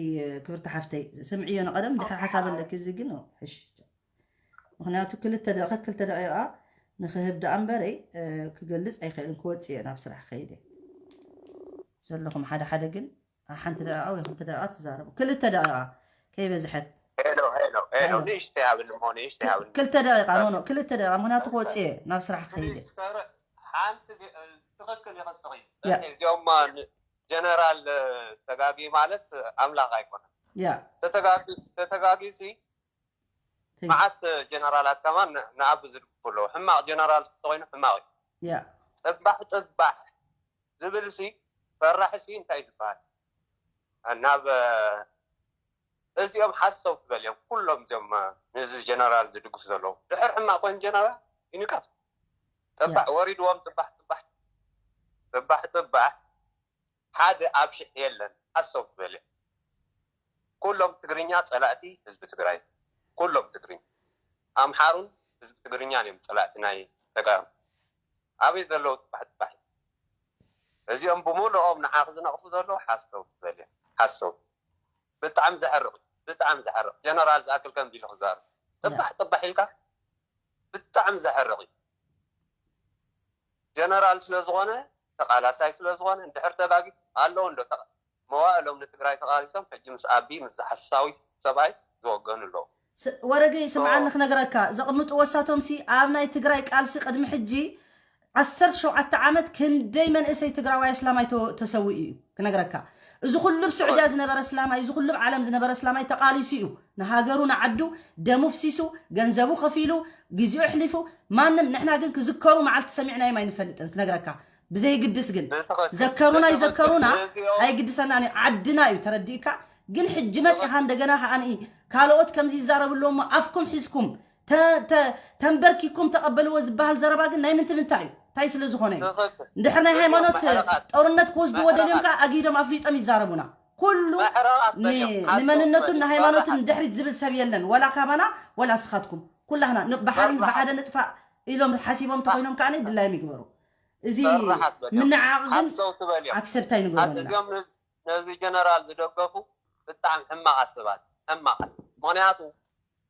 ክብርቲ ሓፍተይ ስምዕዮ ንቀደም ድሕር ሓሳብ ኣለኪ እዚ ግን ሕሽ ምክንያቱ ክልተ ደቂቃ ክልተ ደቂቃ ንክህብ ደኣ እምበረይ ክገልፅ ኣይክእልን ክወፅእ እየ ናብ ስራሕ ከይደ ዘለኹም ሓደ ሓደ ግን ሓንቲ ደቂቃ ወይ ክልተ ደቂቃ ትዛረቡ ክልተ ደቂቃ ከይበዝሐት ሄሎ ሄሎ ሄሎ ሄሎ። ንእሽተይ ሃብኒ እሞ ንእሽተይ ሃብኒ ክልተ ደቂቃ ኖ ኖ ክልተ ደቂቃ ምክንያቱ ክወፅእ እየ ናብ ስራሕ ክኸይደ ሓንቲ ትኽክል ይኸስኺ ያ። እዚኦም ጀነራል ተጋጊ ማለት ኣምላኽ ኣይኮነን ያ ተተጋጊ ተተጋጊ ሲ መዓት ጀነራላት ከማን ንኣቢ ዝድግፉ ኣለዉ ሕማቕ ጀነራል ተኮይኑ ሕማቕ እዩ ያ ጥባሕ ጥባሕ ዝብል ሲ ፈራሕ ሲ እንታይ ዝበሃል ናብ እዚኦም ሓሰው ትበል እዮም ኩሎም እዚኦም ንዚ ጀነራል ዝድግፉ ዘለዉ ድሕር ሕማቕ ኮይኑ ጀነራል ይንቀፍ ጥባሕ ወሪድዎም ጥባሕ ጥባሕ ጥባሕ ጥባሕ ሓደ ኣብ ሽሕ የለን ሓሰው ትበል እዮም ኩሎም ትግርኛ ፀላእቲ ህዝቢ ትግራይ ኩሎም ትግርኛ ኣምሓሩን ህዝቢ ትግርኛን እዮም ፀላእቲ ናይ ተጋሩ ኣበይ ዘለዉ ጥባሕ ጥባሕ እዚኦም ብምልኦም ንዓኺ ዝነቕፉ ዘለዉ ሓሰው ትበል እዮም ሓሰው ብጣዕሚ ዘሕርቕ እዩ ብጣዕሚ ዘሕርቕ ጀነራል ዝኣክል ከምዚ ኢሉ ክዛረብ ጥባሕ ጥባሕ ኢልካ ብጣዕሚ ዘሕርቕ እዩ ጀነራል ስለ ዝኾነ ተቓላሳይ ስለ ዝኾነ እንድሕር ተጋጊ ኣለዉ እንዶ መዋእሎም ንትግራይ ተቓሊሶም ሕጂ ምስ ኣቢ ምስ ዝሓሳዊ ሰብኣይ ዝወገኑ ኣለዉ ወረገይ ስምዓኒ ክነግረካ ዘቕምጥዎ እሳቶም ሲ ኣብ ናይ ትግራይ ቃልሲ ቅድሚ ሕጂ ዓሰርተ ሸውዓተ ዓመት ክንደይ መንእሰይ ትግራዋይ ኣስላማይ ተሰዊኡ እዩ ክነግረካ እዚ ኩሉ ኣብ ስዑድያ ዝነበረ ኣስላማይ እዚ ኩሉ ኣብ ዓለም ዝነበረ ኣስላማይ ተቓሊሱ እዩ ንሃገሩ ንዓዱ ደሙ ፍሲሱ ገንዘቡ ከፊሉ ግዚኡ ኣሕሊፉ ማንም ንሕና ግን ክዝከሩ መዓልቲ ሰሚዕናዮም ኣይንፈልጥን ክነግረካ ብዘይግድስ ግን ዘከሩና ይዘከሩና ኣይግድሰናን እዩ ዓድና እዩ ተረዲእካ ግን ሕጂ መፂኻ እንደገና ከዓንኢ ካልኦት ከምዚ ይዛረቡ ኣለዎ ኣፍኩም ሒዝኩም ተንበርኪኩም ተቐበልዎ ዝበሃል ዘረባ ግን ናይ ምንቲ ምንታይ እዩ እንታይ ስለ ዝኾነ እዩ እንድሕር ናይ ሃይማኖት ጦርነት ክወስድዎ ደልዮም ከዓ ኣጊዶም ኣፍሊጦም ይዛረቡና ኩሉ ንመንነቱን ንሃይማኖትን ድሕሪት ዝብል ሰብ የለን ወላ ካባና ወላ ስኻትኩም ኩላህና ብሓደ ንጥፋእ ኢሎም ሓሲቦም ተኮይኖም ከዓ ድላዮም ይግበሩ እዚ ምንዓቕ ግን ኣክሰብት ኣይንገብሮም ኢና ነዚ ጀነራል ዝደገፉ ብጣዕሚ ሕማቓት ሰባት ሕማቓት ምክንያቱ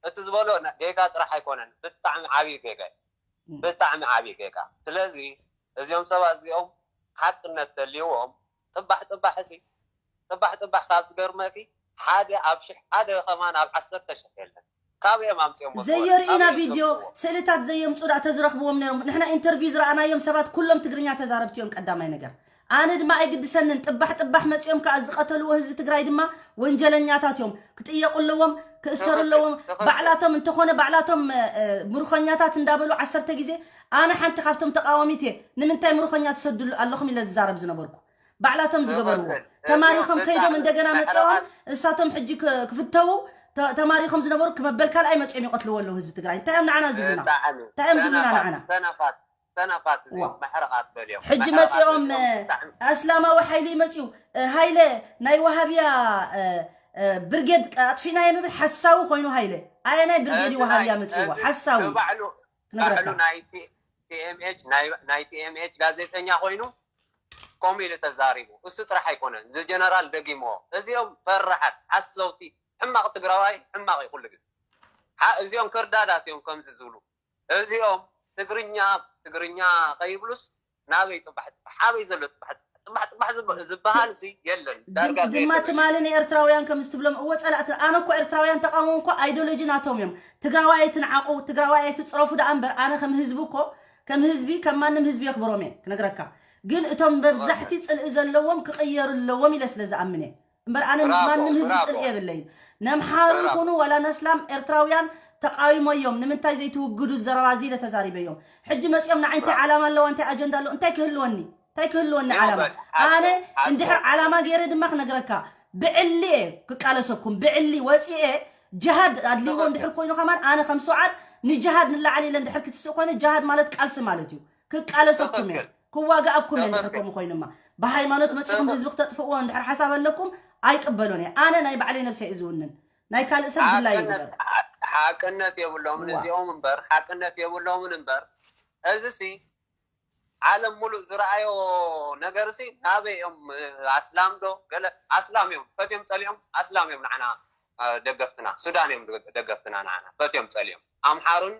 እቲ ዝበሎ ጌጋ ጥራሕ ኣይኮነን ብጣዕሚ ዓብዪ ጌጋ እዩ ብጣዕሚ ዓብዪ ጌጋ። ስለዚ እዚኦም ሰባት እዚኦም ሓቅነት ተልይዎም ጥባሕ ጥባሕ እሲ ጥባሕ ጥባሕ ካብ ዝገርመኪ ሓደ ኣብ ሽሕ ሓደ ከማን ኣብ ዓሰርተ ሽሕ የለን። ካብ እዮም ኣምፅኦም ዘየርእና ቪድዮ ስእልታት ዘየምፁ ዳ ተዝረኽብዎም ነሮም። ንሕና ኢንተርቪው ዝረኣናዮም ሰባት ኩሎም ትግርኛ ተዛረብቲ እዮም። ቀዳማይ ነገር ኣነ ድማ ኣይግድሰንን። ጥባሕ ጥባሕ መፂኦም ከዓ ዝቐተልዎ ህዝቢ ትግራይ ድማ ወንጀለኛታት እዮም። ክጥየቁ ኣለዎም፣ ክእሰሩ ኣለዎም። ባዕላቶም እንተኾነ ባዕላቶም ምርኮኛታት እንዳበሉ ዓሰርተ ግዜ ኣነ ሓንቲ ካብቶም ተቃዋሚት እየ። ንምንታይ ምርኮኛ ትሰድሉ ኣለኹም ኢለ ዝዛረብ ዝነበርኩ ባዕላቶም ዝገበርዎ ተማሪኾም ከይዶም እንደገና መፅኦም እሳቶም ሕጂ ክፍተዉ ተማሪኾም ዝነበሩ ክመበል ካልኣይ መፅኦም ይቐትልዎ ኣለዉ ህዝቢ ትግራይ። እንታይ እዮም ንዓና ዝብሉና? እንታይ እዮም ዝብሉና ንዓና? ሰነፋት መሕረቓት በልዮም ሕጂ መፂኦም ኣስላማዊ ሓይሊ ይመፅኡ። ሃይለ ናይ ዋሃብያ ብርጌድ ኣጥፊና የምብል ሓሳዊ ኮይኑ ሃይለ ኣየናይ ብርጌድ እዩ ዋሃብያ መፅእዎ ሓሳዊ ክነግረካ ናይ ቲኤምኤች ጋዜጠኛ ኮይኑ ከምኡ ኢሉ ተዛሪቡ። እሱ ጥራሕ ኣይኮነን ዝጀነራል ደጊሞ እዚኦም ፈራሓት ሓሰውቲ ሕማቕ ትግራዋይ ሕማቕ እዩ ኩሉ ግዜ። እዚኦም ክርዳዳት እዮም ከምዚ ዝብሉ እዚኦም ትግርኛ ትግርኛ ከይብሉስ ናበይ ጥባሕ ጥባሕ ኣበይ ዘሎ ጥባሕ ጥባሕ ጥባሕ ዝበሃል ሲ የለን። ዳርጋ ድማ ትማሊ ንኤርትራውያን ከም ዝትብሎም እወ ጸላእቲ ኣነ እኮ ኤርትራውያን ተቃውሞ እኮ ኣይዲዮሎጂ ናቶም እዮም። ትግራዋይ ኣይትንዓቁ ትግራዋይ ኣይትጽረፉ ደኣ እምበር ኣነ ከም ህዝቢ እኮ ከም ህዝቢ ከም ማንም ህዝቢ የኽብሮም እየ ክነግረካ። ግን እቶም መብዛሕቲ ጽልኢ ዘለዎም ክቕየሩ ኣለዎም ኢለ ስለ ዝኣምን እየ። እምበር ኣነ ምስ ማንም ህዝቢ ፅልኢ የብለይን። ነምሓሩ ይኹኑ ዋላ ነስላም ኤርትራውያን ተቃዊሞ እዮም። ንምንታይ ዘይትውግዱ ዘረባ እዚ ኢለ ተዛሪበ እዮም። ሕጂ መፂኦም ንዓይ እንታይ ዓላማ ኣለዋ እንታይ ኣጀንዳ ኣለዎ እንታይ ክህልወኒ እንታይ ክህልወኒ ዓላማ ኣነ እንድሕር ዓላማ ገይረ ድማ ክነግረካ ብዕሊ እየ ክቃለሰኩም ብዕሊ ወፂኤ ጅሃድ ኣድልዎ እንድሕር ኮይኑ ከማን ኣነ ከም ሰውዓል ንጅሃድ ንላዓል ኢለ እንድሕር ክትስእ ኮይነ ጅሃድ ማለት ቃልሲ ማለት እዩ። ክቃለሰኩም እየ ክዋጋኣኩም እየ እንድሕር ከምኡ ኮይኑማ ብሃይማኖት መፂኹም ህዝቢ ክተጥፍእዎ እንድሕር ሓሳብ ኣለኩም ኣይቅበሎን እየ ኣነ ናይ ባዕለይ ነብሰይ እዝውንን ናይ ካልእ ሰብ ድላይ ይግበር። ሓቅነት የብሎምን እዚኦም እምበር ሓቅነት የብሎምን እምበር እዚ ሲ ዓለም ሙሉእ ዝረኣዮ ነገር ሲ ናበይ እዮም ኣስላም ዶ ገለ ኣስላም እዮም ፈትዮም ፀሊኦም ኣስላም እዮም ንዓና ደገፍትና ሱዳን እዮም ደገፍትና ንዓና ፈትዮም ፀሊኦም ኣምሓሩን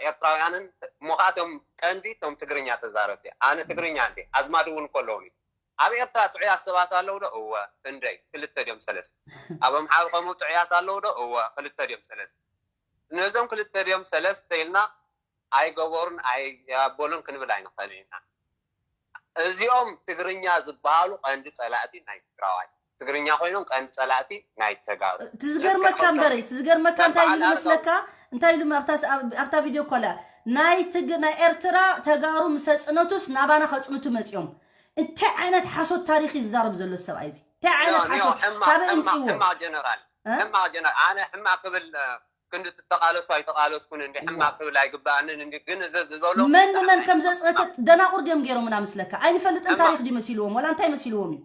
ኤርትራውያንን እሞ ከዓ እቶም ቀንዲ እቶም ትግርኛ ተዛረብቲ ኣነ ትግርኛ እንዴ ኣዝማድ እውን ከለውኒ ኣብ ኤርትራ ጥዑያት ሰባት ኣለዉ ዶ እወ ክንደይ ክልተ ድዮም ሰለስተ ኣብ ኣምሓሩ ከምኡ ጥዑያት ኣለዉ ዶ እወ ክልተ ድዮም ሰለስተ ነዞም ክልተ ድዮም ሰለስተ ኢልና ኣይገበሩን ኣይኣበሉን ክንብል ኣይንኽእልን ኢና እዚኦም ትግርኛ ዝበሃሉ ቀንዲ ፀላእቲ ናይ ትግራዋይ ትግርኛ ኮይኖም ቀንዲ ፀላእቲ ናይ ተጋሩ። እቲ ዝገርመካ እምበሪ እቲ ዝገርመካ እንታይ ኢሉ መስለካ እንታይ ኢሉ ኣብታ ቪድዮ ኮላ ናይ ትግ ናይ ኤርትራ ተጋሩ ምሰፅነቱስ ናባና ከፅንቱ መፂኦም እንታይ ዓይነት ሓሶት ታሪክ ይዛረብ ዘሎ ሰብኣይ እዚ እንታይ ዓይነት ሓሶት ካበ እምፅዎ ሕማቅ ጀነራል ሕማቅ ጀነራል ኣነ ሕማቅ ክብል ክንዲ ትተቃለሱ ኣይተቃለስኩን እንዲ ሕማቅ ክብል ኣይግበኣንን እንዲ ግን እዚ ዝበሎ መን ንመን ከም ዘፅነተ ደናቁር ድዮም ገይሮምና ምስለካ ኣይንፈልጥን ታሪክ ድዩ መሲልዎም ወላ እንታይ መሲልዎም እዩ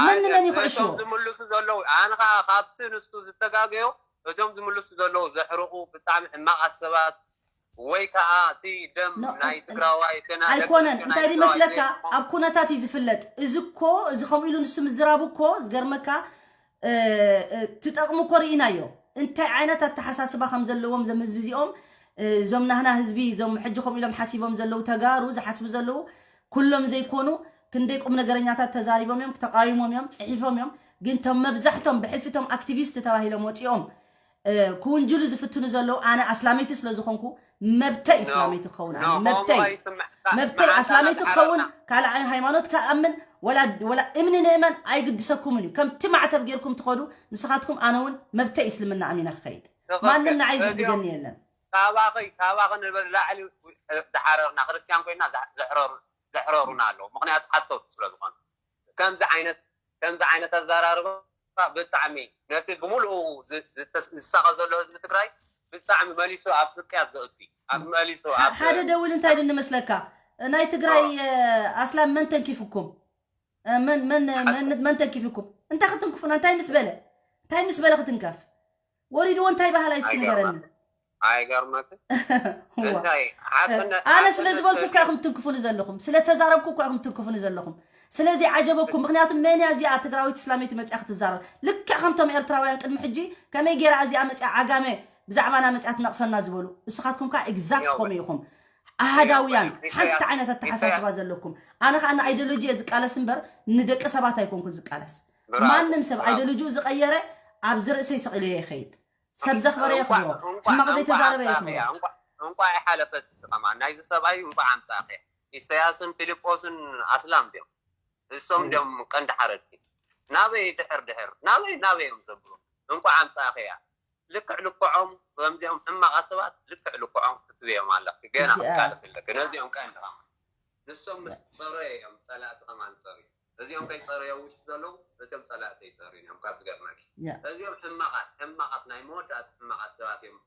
መን ንመን ይኽዕሽዎ ዝምልሱ ዘለዉ ኣነ ከዓ ካብቲ ንሱ ዝተጋገዮ እዞም ዝምልሱ ዘለዉ ዘሕርቁ ብጣዕሚ ሕማቃት ሰባት ወይ ከዓ እቲ ደም ናይ ትግራዋይ ኣይኮነን እንታይ ድመስለካ ኣብ ኩነታት እዩ ዝፍለጥ እዚ እኮ እዚ ከምኡ ኢሉ ንሱ ምዝራቡ እኮ ዝገርመካ ትጠቕሙ እኮ ርኢናዮ እንታይ ዓይነት ኣተሓሳስባ ከም ዘለዎም ዘም ህዝቢ እዚኦም እዞም ናህና ህዝቢ እዞም ሕጂ ከምኡ ኢሎም ሓሲቦም ዘለዉ ተጋሩ ዝሓስቡ ዘለዉ ኩሎም ዘይኮኑ ክንደይ ቁም ነገረኛታት ተዛሪቦም እዮም ተቃዊሞም እዮም ፅሒፎም እዮም ግን ቶም መብዛሕቶም ብሕልፊ ቶም ኣክቲቪስት ተባሂሎም ወፂኦም ክውንጅሉ ዝፍትኑ ዘለዉ ኣነ ኣስላመይቲ ስለ ዝኾንኩ መብተይ እስላመይቲ ክኸውን ኣነ መብተይ መብተይ ኣስላመይቲ ክኸውን ካልእ ሃይማኖት ከኣምን ወላ እምኒ ንእመን ኣይግድሰኩምን እዩ ከምቲ ማዕተብ ጌርኩም ትኸዱ ንስኻትኩም ኣነ እውን መብተይ እስልምና ኣሚነ ክኸይድ ማንም ንዓይ ዝሕግደኒ የለን ካባኺ ካባኺ ንበል ላዕሊ ዝሓረርና ክርስትያን ኮይና ዘሕረሩና ኣለዉ ምክንያቱ ሓሰውቲ ስለ ዝኾኑ ከምዚ ዓይነት ከምዚ ዓይነት ኣዘራርባ ብጣዕሚ ነቲ ብምሉኡ ዝሳቐ ዘሎ ህዝቢ ትግራይ ብጣዕሚ መሊሱ ኣብ ስቅያት ዘእቱ መሊሱ ሓደ ደውል እንታይ ድንመስለካ ናይ ትግራይ ኣስላም መን ተንኪፍኩም መን ተንኪፍኩም እንታይ ክትንክፉና እንታይ ምስ በለ እንታይ ምስ በለ ክትንከፍ ወሪድዎ እንታይ ባህል ኣይስኪ ንገረኒ ኣይገርመክን ኣነ ስለ ዝበልኩ እኳ ኢኹም ትንክፉኒ ዘለኹም ስለ ተዛረብኩ እኳ ኢኹም ትንክፉኒ ዘለኹም ስለዚ ዓጀበኩም ምክንያቱ መን እያ እዚኣ ትግራዊት እስላመይቲ መፅያ ክትዛረብ ልክዕ ከምቶም ኤርትራውያን ቅድሚ ሕጂ ከመይ ገይራ እዚኣ መፅያ ዓጋመ ብዛዕባና መፅያ ትነቕፈና ዝበሉ እስኻትኩም ከዓ ኤግዛክት ከምኡ ኢኹም ኣሃዳውያን፣ ሓንቲ ዓይነት ኣተሓሳስባ ዘለኩም። ኣነ ከዓ ንኣይዲዮሎጂ እየ ዝቃለስ እምበር ንደቂ ሰባት ኣይኮንኩን ዝቃለስ። ማንም ሰብ ኣይዲዮሎጂኡ ዝቀየረ ኣብዚ ርእሰይ ሰቂለዮ ይኸይድ። ሰብ ዘኽበረ የኽብሮ፣ ሕማቕ ዘይተዛረበ የኽብሮ። እንቋዕ ይሓለፈት ከማን ናይዚ ሰብኣይ እንቋዕ ኣምፃእኽያ። ኢሰያስን ፊልጶስን ኣስላም ድዮም? እሶም ድዮም ቀንዲ ሓረድቲ? ናበይ ድሕር ድሕር ናበይ ናበይ እዮም ዘብሉ? እንቋዕ ኣምፃእኽያ። ልክዕ ልክዖም ከምዚኦም ሕማቓት ሰባት ልክዕ ልክዖም ክትብዮም ኣለኺ። ገና ክትቃለስ ኣለኪ ነዚኦም ቀንዲ ከማን። ንሶም ምስ ፀረዩ እዮም ፀላእቲ ከማን ፀርዩ። እዚኦም ከይፀረዩ ውሽጢ ዘለዉ እቶም ፀላእቲ ይፀርዩ እዮም። ካብ ዝገርመኪ እዚኦም ሕማቓት ሕማቓት ናይ መወዳእታ ሕማቓት ሰባት እዮም።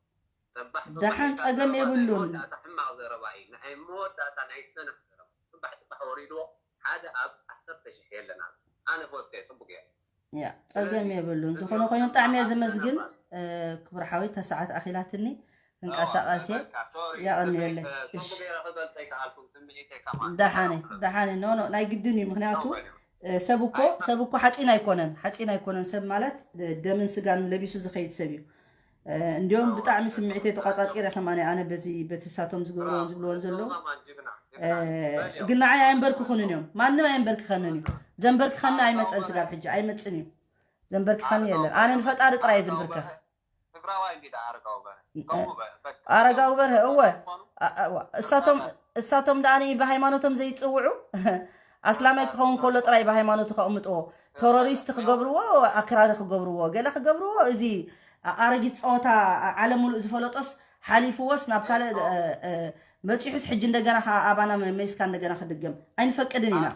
ደሓን ጸገም የብሉን። ሕማቕ ዘረባ እዩ ናይ መወዳእታ ናይ ሰነፍ ዘረባ። ፅባሕ ፅባሕ ወሪድዎ ሓደ ኣብ ዓሰርተ ሽሕ የለና። ኣነ ፈወስከ ፅቡቅ እየ። ያ ጸገም የብሉን። ዝኾነ ኮይኑ ብጣዕሚ እየ ዘመስግን። ክቡር ሓወይ ተሰዓት ኣኺላትኒ። ክንቀሳቀስ እየ። ያቐንየለይ። ደሓነ ደሓነ ኖ ኖ ናይ ግድን እዩ። ምክንያቱ ሰብ እኮ ሰብ እኮ ሓፂን ኣይኮነን። ሓፂን ኣይኮነን። ሰብ ማለት ደምን ስጋን ለቢሱ ዝኸይድ ሰብ እዩ። እንዲሁም ብጣዕሚ ስምዒተይ ተቋፃፂረ ከማን ኣነ በዚ በቲ ሳቶም ዝገብርዎን ዝብልዎን ዘለዉ ግን ንዓይ ኣየንበርክኹንን እዮም። ማንም ኣየንበርክኸንን እዩ። ዘንበርክኸኒ ኣይመፀን ስጋብ ሕጂ ኣይመፅን እዩ። ዘንበርክኸኒ የለን። ኣነ ንፈጣሪ ጥራይ እየ ዝንብርከኽ። ኣረጋዊ በርሀ እወ እሳቶም እሳቶም ደኣ ብሃይማኖቶም ዘይፅውዑ ኣስላማይ ክኸውን ከሎ ጥራይ ብሃይማኖቱ ከቕምጥዎ ተሮሪስት ክገብርዎ ኣክራሪ ክገብርዎ ገለ ክገብርዎ እዚ ኣረጊት ፀወታ ዓለም ሙሉእ ዝፈለጦስ ሓሊፍዎስ ናብ ካልእ በፂሑስ ሕጂ እንደገና ከዓ ኣባና መይስካ እንደገና ክድገም ኣይንፈቅድን ኢና።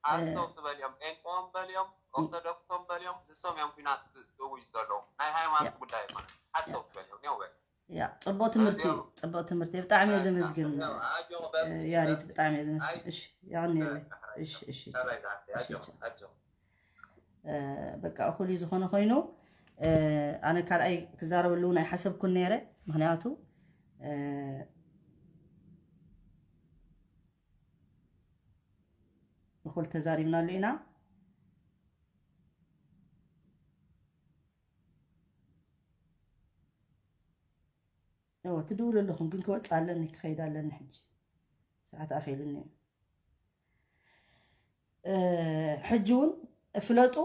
ኣሰው ትበልዮም ጴንጤኦም በልዮም ኦርቶዶክሶም በልዮም ንሶም እዮም ኩናት ዝእውጅ ዘለዉ ናይ ሃይማኖት ጉዳይ ይኮነ ኣሰው ትበልዮም ኔው በል ያ ፅቡቅ ትምህርቲ እዩ። ፅቡቅ ትምህርቲ እዩ። ብጣዕሚ እየ ዘመስግን ያሪድ ብጣዕሚ እየ ዘመስግን። እሺ ያኔለ እሺ እሺ በቃ እኹል እዩ ዝኾነ ኮይኑ ኣነ ካልኣይ ክዛረበሉ እውን ኣይሓሰብኩን ነይረ። ምክንያቱ እኹል ተዛሪብናሉ ኢና። እወ ትድውሉ ኣለኹም ግን ክወፅእ ኣለኒ ክኸይድ ኣለኒ ሕጂ ሰዓት ኣኺሉኒ እዩ። ሕጂ እውን ፍለጡ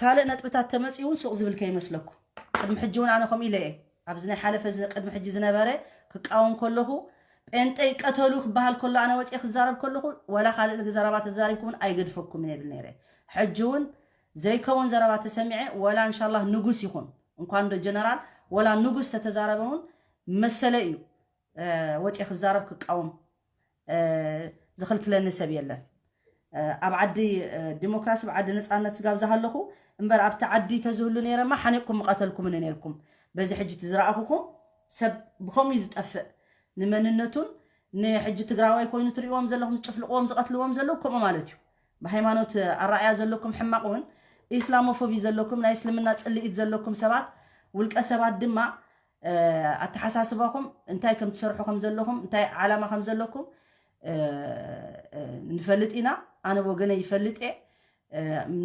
ካልእ ነጥብታት ተመፅኡ እውን ሱቕ ዝብል ከይመስለኩም። ቅድሚ ሕጂ እውን ኣነ ከምኡ ኢለ እየ ኣብዚ ናይ ሓለፈ ቅድሚ ሕጂ ዝነበረ ክቃወም ከለኹ ጴንጠ ይቀተሉ ክበሃል ከሎ ኣነ ወፅየ ክዛረብ ከለኹ ወላ ካልእ ዘረባ ተዛሪብኩምን ኣይገድፈኩምን የብል ነይረ። ሕጂ እውን ዘይከውን ዘረባ ተሰሚዐ ወላ እንሻላህ ንጉስ ይኹን እንኳን ዶ ጀነራል ወላ ንጉስ ተተዛረበ እውን መሰለ እዩ ወፂየ ክዛረብ ክቃወም ዝኽልክለኒ ሰብ የለን። ኣብ ዓዲ ዲሞክራሲ ኣብ ዓዲ ነፃነት ስጋብ ዝሃለኹ እምበር ኣብቲ ዓዲ ተዝህሉ ነይረማ ሓኒቕኩም ምቐተልኩምኒ ነይርኩም። በዚ ሕጂ እቲ ዝረኣኹኹም ሰብ ብከምኡ እዩ ዝጠፍእ ንመንነቱን ንሕጂ ትግራዋይ ኮይኑ ትሪእዎም ዘለኹም ዝጭፍልቕዎም ዝቐትልዎም ዘለዉ ከምኡ ማለት እዩ። ብሃይማኖት ኣረኣያ ዘለኩም ሕማቕ እውን ኢስላሞፎቢ ዘለኩም ናይ እስልምና ፅልኢት ዘለኩም ሰባት ውልቀ ሰባት ድማ ኣተሓሳስባኹም እንታይ ከም ትሰርሑ ከም ዘለኹም እንታይ ዓላማ ከም ዘለኩም ንፈልጥ ኢና። ኣነ ወገነ ይፈልጥ እየ።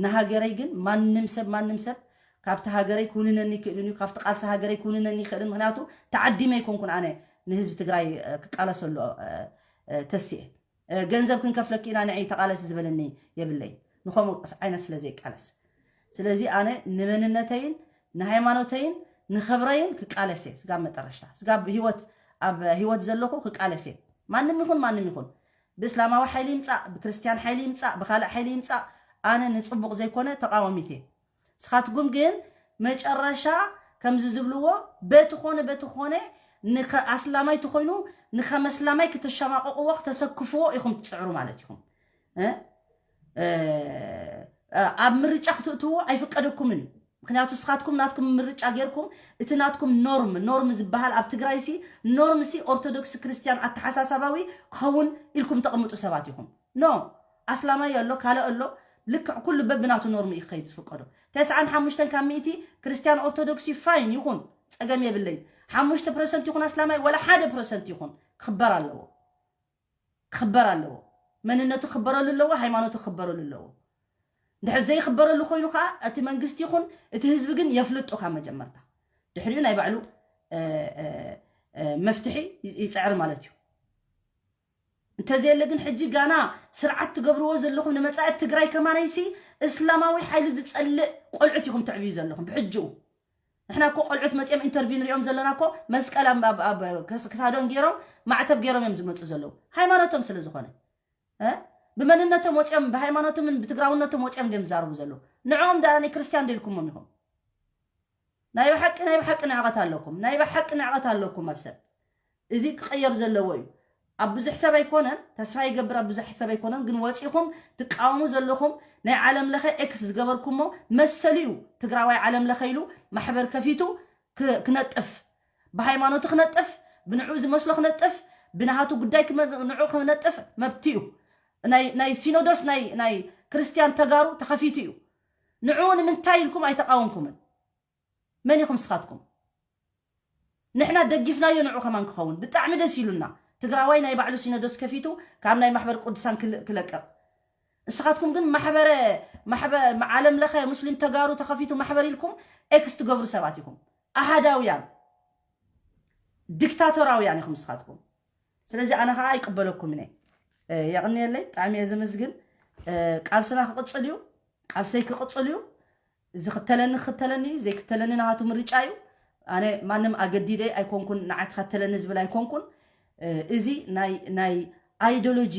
ንሃገረይ ግን ማንም ሰብ ማንም ሰብ ካብቲ ሃገረይ ክውንነኒ ይክእልን እዩ ካብቲ ቃልሲ ሃገረይ ክውንነኒ ይክእልን ምክንያቱ ተዓዲመ ኣይኮንኩን ኣነ ንህዝቢ ትግራይ ክቃለሰሉ ተስኤ ገንዘብ ክንከፍለኪ ኢና ንዒ ተቃለሲ ዝበለኒ የብለይ ንኸምኡ ዓይነት ስለ ዘይቃለስ ስለዚ ኣነ ንመንነተይን ንሃይማኖተይን ንኽብረይን ክቃለስ እየ ስጋብ መጠረሽታ ስጋብ ህይወት ኣብ ህይወት ዘለኹ ክቃለስ እየ ማንም ይኹን ማንም ይኹን ብእስላማዊ ሓይሊ ይምፃእ ብክርስትያን ሓይሊ ይምፃእ ብካልእ ሓይሊ ይምፃእ ኣነ ንፅቡቕ ዘይኮነ ተቃዋሚት እየ ስኻትኩም ግን መጨረሻ ከምዚ ዝብልዎ በቲ ኾነ በቲ ኾነ ኣስላማይ ተኾይኑ ንከመስላማይ ክተሸማቀቅዎ ክተሰክፍዎ ኢኹም ትፅዕሩ ማለት ኢኹም ኣብ ምርጫ ክትእትዎ ኣይፍቀደኩምን እዩ ምክንያቱ ስኻትኩም ናትኩም ምርጫ ጌርኩም እቲ ናትኩም ኖርም ኖርም ዝበሃል ኣብ ትግራይ ሲ ኖርም ሲ ኦርቶዶክስ ክርስትያን ኣተሓሳሳባዊ ክኸውን ኢልኩም ተቕምጡ ሰባት ኢኹም ኖ ኣስላማይ ኣሎ ካልእ ኣሎ ልክዕ ኩሉ በብናቱ ኖርም እዩ ክኸይድ ዝፍቀዶ ተስዓን ሓሙሽተን ካብ ሚእቲ ክርስትያን ኦርቶዶክስ እዩ ፋይን ይኹን ፀገም የብለይ ሓሙሽተ ፐርሰንት ይኹን ኣስላማይ ወላ ሓደ ፐርሰንት ይኹን ክኽበር ኣለዎ ክኽበር ኣለዎ መንነቱ ክኽበረሉ ኣለዎ ሃይማኖቱ ክኽበረሉ ኣለዎ እንድሕር ዘይኽበረሉ ኮይኑ ከዓ እቲ መንግስቲ ይኹን እቲ ህዝቢ ግን የፍልጦ ካብ መጀመርታ ድሕሪኡ ናይ ባዕሉ መፍትሒ ይፅዕር ማለት እዩ እንተዘየለ ግን ሕጂ ጋና ስርዓት ትገብርዎ ዘለኹም ንመጻኢ ትግራይ ከማነይሲ እስላማዊ ሓይሊ ዝጸልእ ቆልዑት ኢኹም ተዕብዩ ዘለኹም ብሕጅኡ። ንሕና እኮ ቆልዑት መጺኦም ኢንተርቪው ንሪኦም ዘለና እኮ መስቀል ኣብ- ኣብ- ኣብ ከስ- ክሳዶም ገይሮም ማዕተብ ገይሮም እዮም ዝመፁ ዘለዉ ሃይማኖቶም ስለ ዝኾነ እ? ብመንነቶም ወፂኦም ብሃይማኖቶምን ብትግራውነቶም ወፂኦም እዮም ዝዛረቡ ዘለዉ። ንዕኦም ደኣ ናይ ክርስቲያን ዶ ኢልኩሞም ኢኹም? ናይ ብሓቂ ናይ ብሓቂ ንዕቐት ኣለኩም ናይ ብሓቂ ንዕቐት ኣለኩም ኣብ ሰብ። እዚ ክቐየር ዘለዎ እዩ። ኣብ ብዙሕ ሰብ ኣይኮነን ተስፋ ይገብር ኣብ ብዙሕ ሰብ ኣይኮነን ግን ወፂኹም ትቃወሙ ዘለኹም ናይ ዓለም ለኸ ኤክስ ዝገበርኩሞ መሰሉ እዩ። ትግራዋይ ዓለም ለኸ ኢሉ ማሕበር ከፊቱ ክ- ክነጥፍ ብሃይማኖቱ ክነጥፍ ብንዑ ዝመስሎ ክነጥፍ ብናሃቱ ጉዳይ ክመ- ንዑ ክነጥፍ መብቲ እዩ። ናይ ናይ ሲኖዶስ ናይ ናይ ክርስቲያን ተጋሩ ተኸፊቱ እዩ። ንዑ ንምንታይ ኢልኩም ኣይተቃወምኩምን? መን ኢኹም ስኻትኩም? ንሕና ደጊፍናዮ ንዑ ከማን ክኸውን ብጣዕሚ ደስ ኢሉና። ትግራዋይ ናይ ባዕሉ ሲኖዶስ ከፊቱ ካብ ናይ ማሕበር ቅዱሳን ክል- ክለቅቕ። እስኻትኩም ግን ማሕበረ ማሕበ ዓለም ለኸ ሙስሊም ተጋሩ ተኸፊቱ ማሕበር ኢልኩም ኤክስ ትገብሩ ሰባት ኢኹም። ኣሃዳውያን ዲክታቶራውያን ኢኹም እስኻትኩም። ስለዚ ኣነ ከዓ ኣይቅበለኩም እነ። የቕንየለይ ብጣዕሚ እየ ዘመስግን። ቃልስና ክቕፅል እዩ። ቃልሰይ ክቕፅል እዩ። ዝኽተለኒ ክኽተለኒ እዩ ዘይክተለኒ ናሃቱ ምርጫ እዩ። ኣነ ማንም ኣገዲደ ኣይኮንኩን ንዓይ ትኸተለኒ ዝብል ኣይኮንኩን። እዚ ናይ ናይ ኣይዲዮሎጂ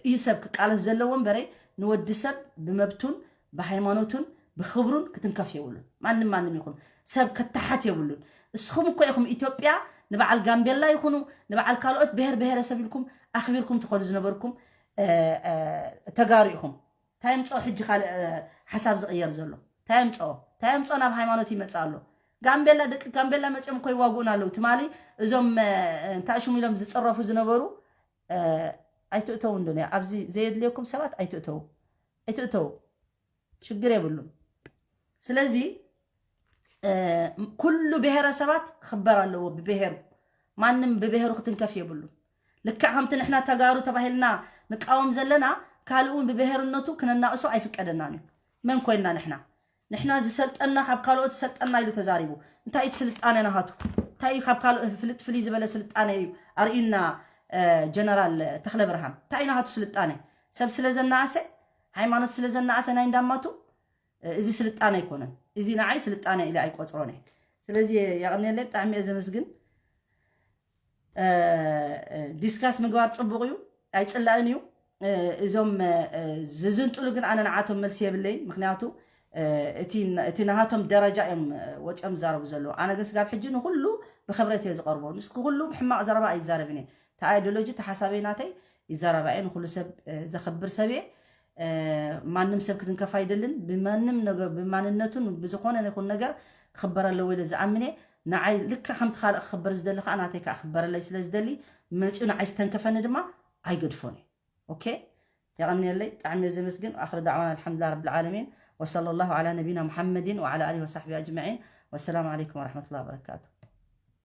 እዩ ሰብ ክቃለስ ዘለዎ እምበረይ ንወዲ ሰብ ብመብቱን ብሃይማኖቱን ብክብሩን ክትንከፍ የብሉን። ማንም ማንም ይኹን ሰብ ከተሓት የብሉን። እስኹም እኮ ኢኹም ኢትዮጵያ ንበዓል ጋምቤላ ይኹኑ ንበዓል ካልኦት ብሄር ብሄረሰብ ኢልኩም ኣኽቢርኩም ትኸዱ ዝነበርኩም ተጋሩ ኢኹም። እንታይ ምፅኦ ሕጂ ካልእ ሓሳብ ዝቕየር ዘሎ እንታይ ምፅኦ እንታይ ምፅኦ ናብ ሃይማኖት ይመፅእ ኣሎ። ጋምቤላ ደቂ ጋምቤላ መፅኦም እኮ ይዋግኡን ኣለዉ ትማሊ እዞም እንታይ ሽሙ ኢሎም ዝፅረፉ ዝነበሩ ኣይትእተው እንዶ ኣብዚ ዘየድልየኩም ሰባት ኣይትእተው ኣይትእተው። ሽግር የብሉን። ስለዚ ኩሉ ብሄረሰባት ክኽበር ኣለዎ ብብሄሩ። ማንም ብብሄሩ ክትንከፍ የብሉን። ልክዕ ከምቲ ንሕና ተጋሩ ተባሂልና ንቃወም ዘለና ካልእ እውን ብብሄርነቱ ክነናእሶ ኣይፍቀደናን እዩ። መን ኮይንና ንሕና ንሕና ዝሰልጠና ካብ ካልኦት ዝሰልጠና ኢሉ ተዛሪቡ። እንታይ እቲ ስልጣነ ናሃቱ እንታይ ካብ ካልኦት ፍልጥ ፍልይ ዝበለ ስልጣነ እዩ ኣርእዩና። ጀነራል ተኽለ ብርሃን እንታይ ናሃቱ ስልጣነ ሰብ ስለ ዘናኣሰ ሃይማኖት ስለ ዘናኣሰ ናይ እንዳማቱ እዚ ስልጣነ ኣይኮነን። እዚ ንዓይ ስልጣነ ኢለ ኣይቆፅሮን እየ። ስለዚ የቕንየለይ ብጣዕሚ እየ ዘመስግን። ዲስካስ ምግባር ፅቡቕ እዩ ኣይፅላእን እዩ። እዞም ዝዝንጥሉ ግን ኣነ ንዓቶም መልሲ የብለይን ምክንያቱ እቲ ናሃቶም ደረጃ እዮም ወፂኦም ዝዛረቡ ዘለዉ። ኣነ ግን ስጋብ ሕጂ ንኩሉ ብክብረት እየ ዝቐርቦ ንስኩ ኩሉ ብሕማቕ ዘረባ ኣይዛረብን እየ። እቲ ኣይዲዮሎጂ ተሓሳበይ ናተይ ይዛረባ እየ ንኩሉ ሰብ ዘኽብር ሰብ እየ። ማንም ሰብ ክትንከፍ ኣይደልን ብማንም ነገር ብማንነቱን ብዝኾነ ይኹን ነገር ክኽበር ኣለዎ ኢለ ዝኣምን እየ። ንዓይ ልክዕ ከምቲ ካልእ ክኽበር ዝደሊ ከዓ ናተይ ከዓ ክኽበረለይ ስለ ዝደሊ መፂኡ ንዓይ ዝተንከፈኒ ድማ ኣይገድፎን እዩ። ኦኬ የቐንየለይ ብጣዕሚ እየ ዘመስግን ኣኽሪ ዳዕዋና ኣልሓምዱላ ረብል ዓለሚን ወሰለ ላሁ ዓላ ነቢና ሙሓመድን ወዓላ ኣሊ ወሳሕቢ ኣጅመዒን ወሰላሙ ዓለይኩም ወረሕመቱላ ወበረካቱ።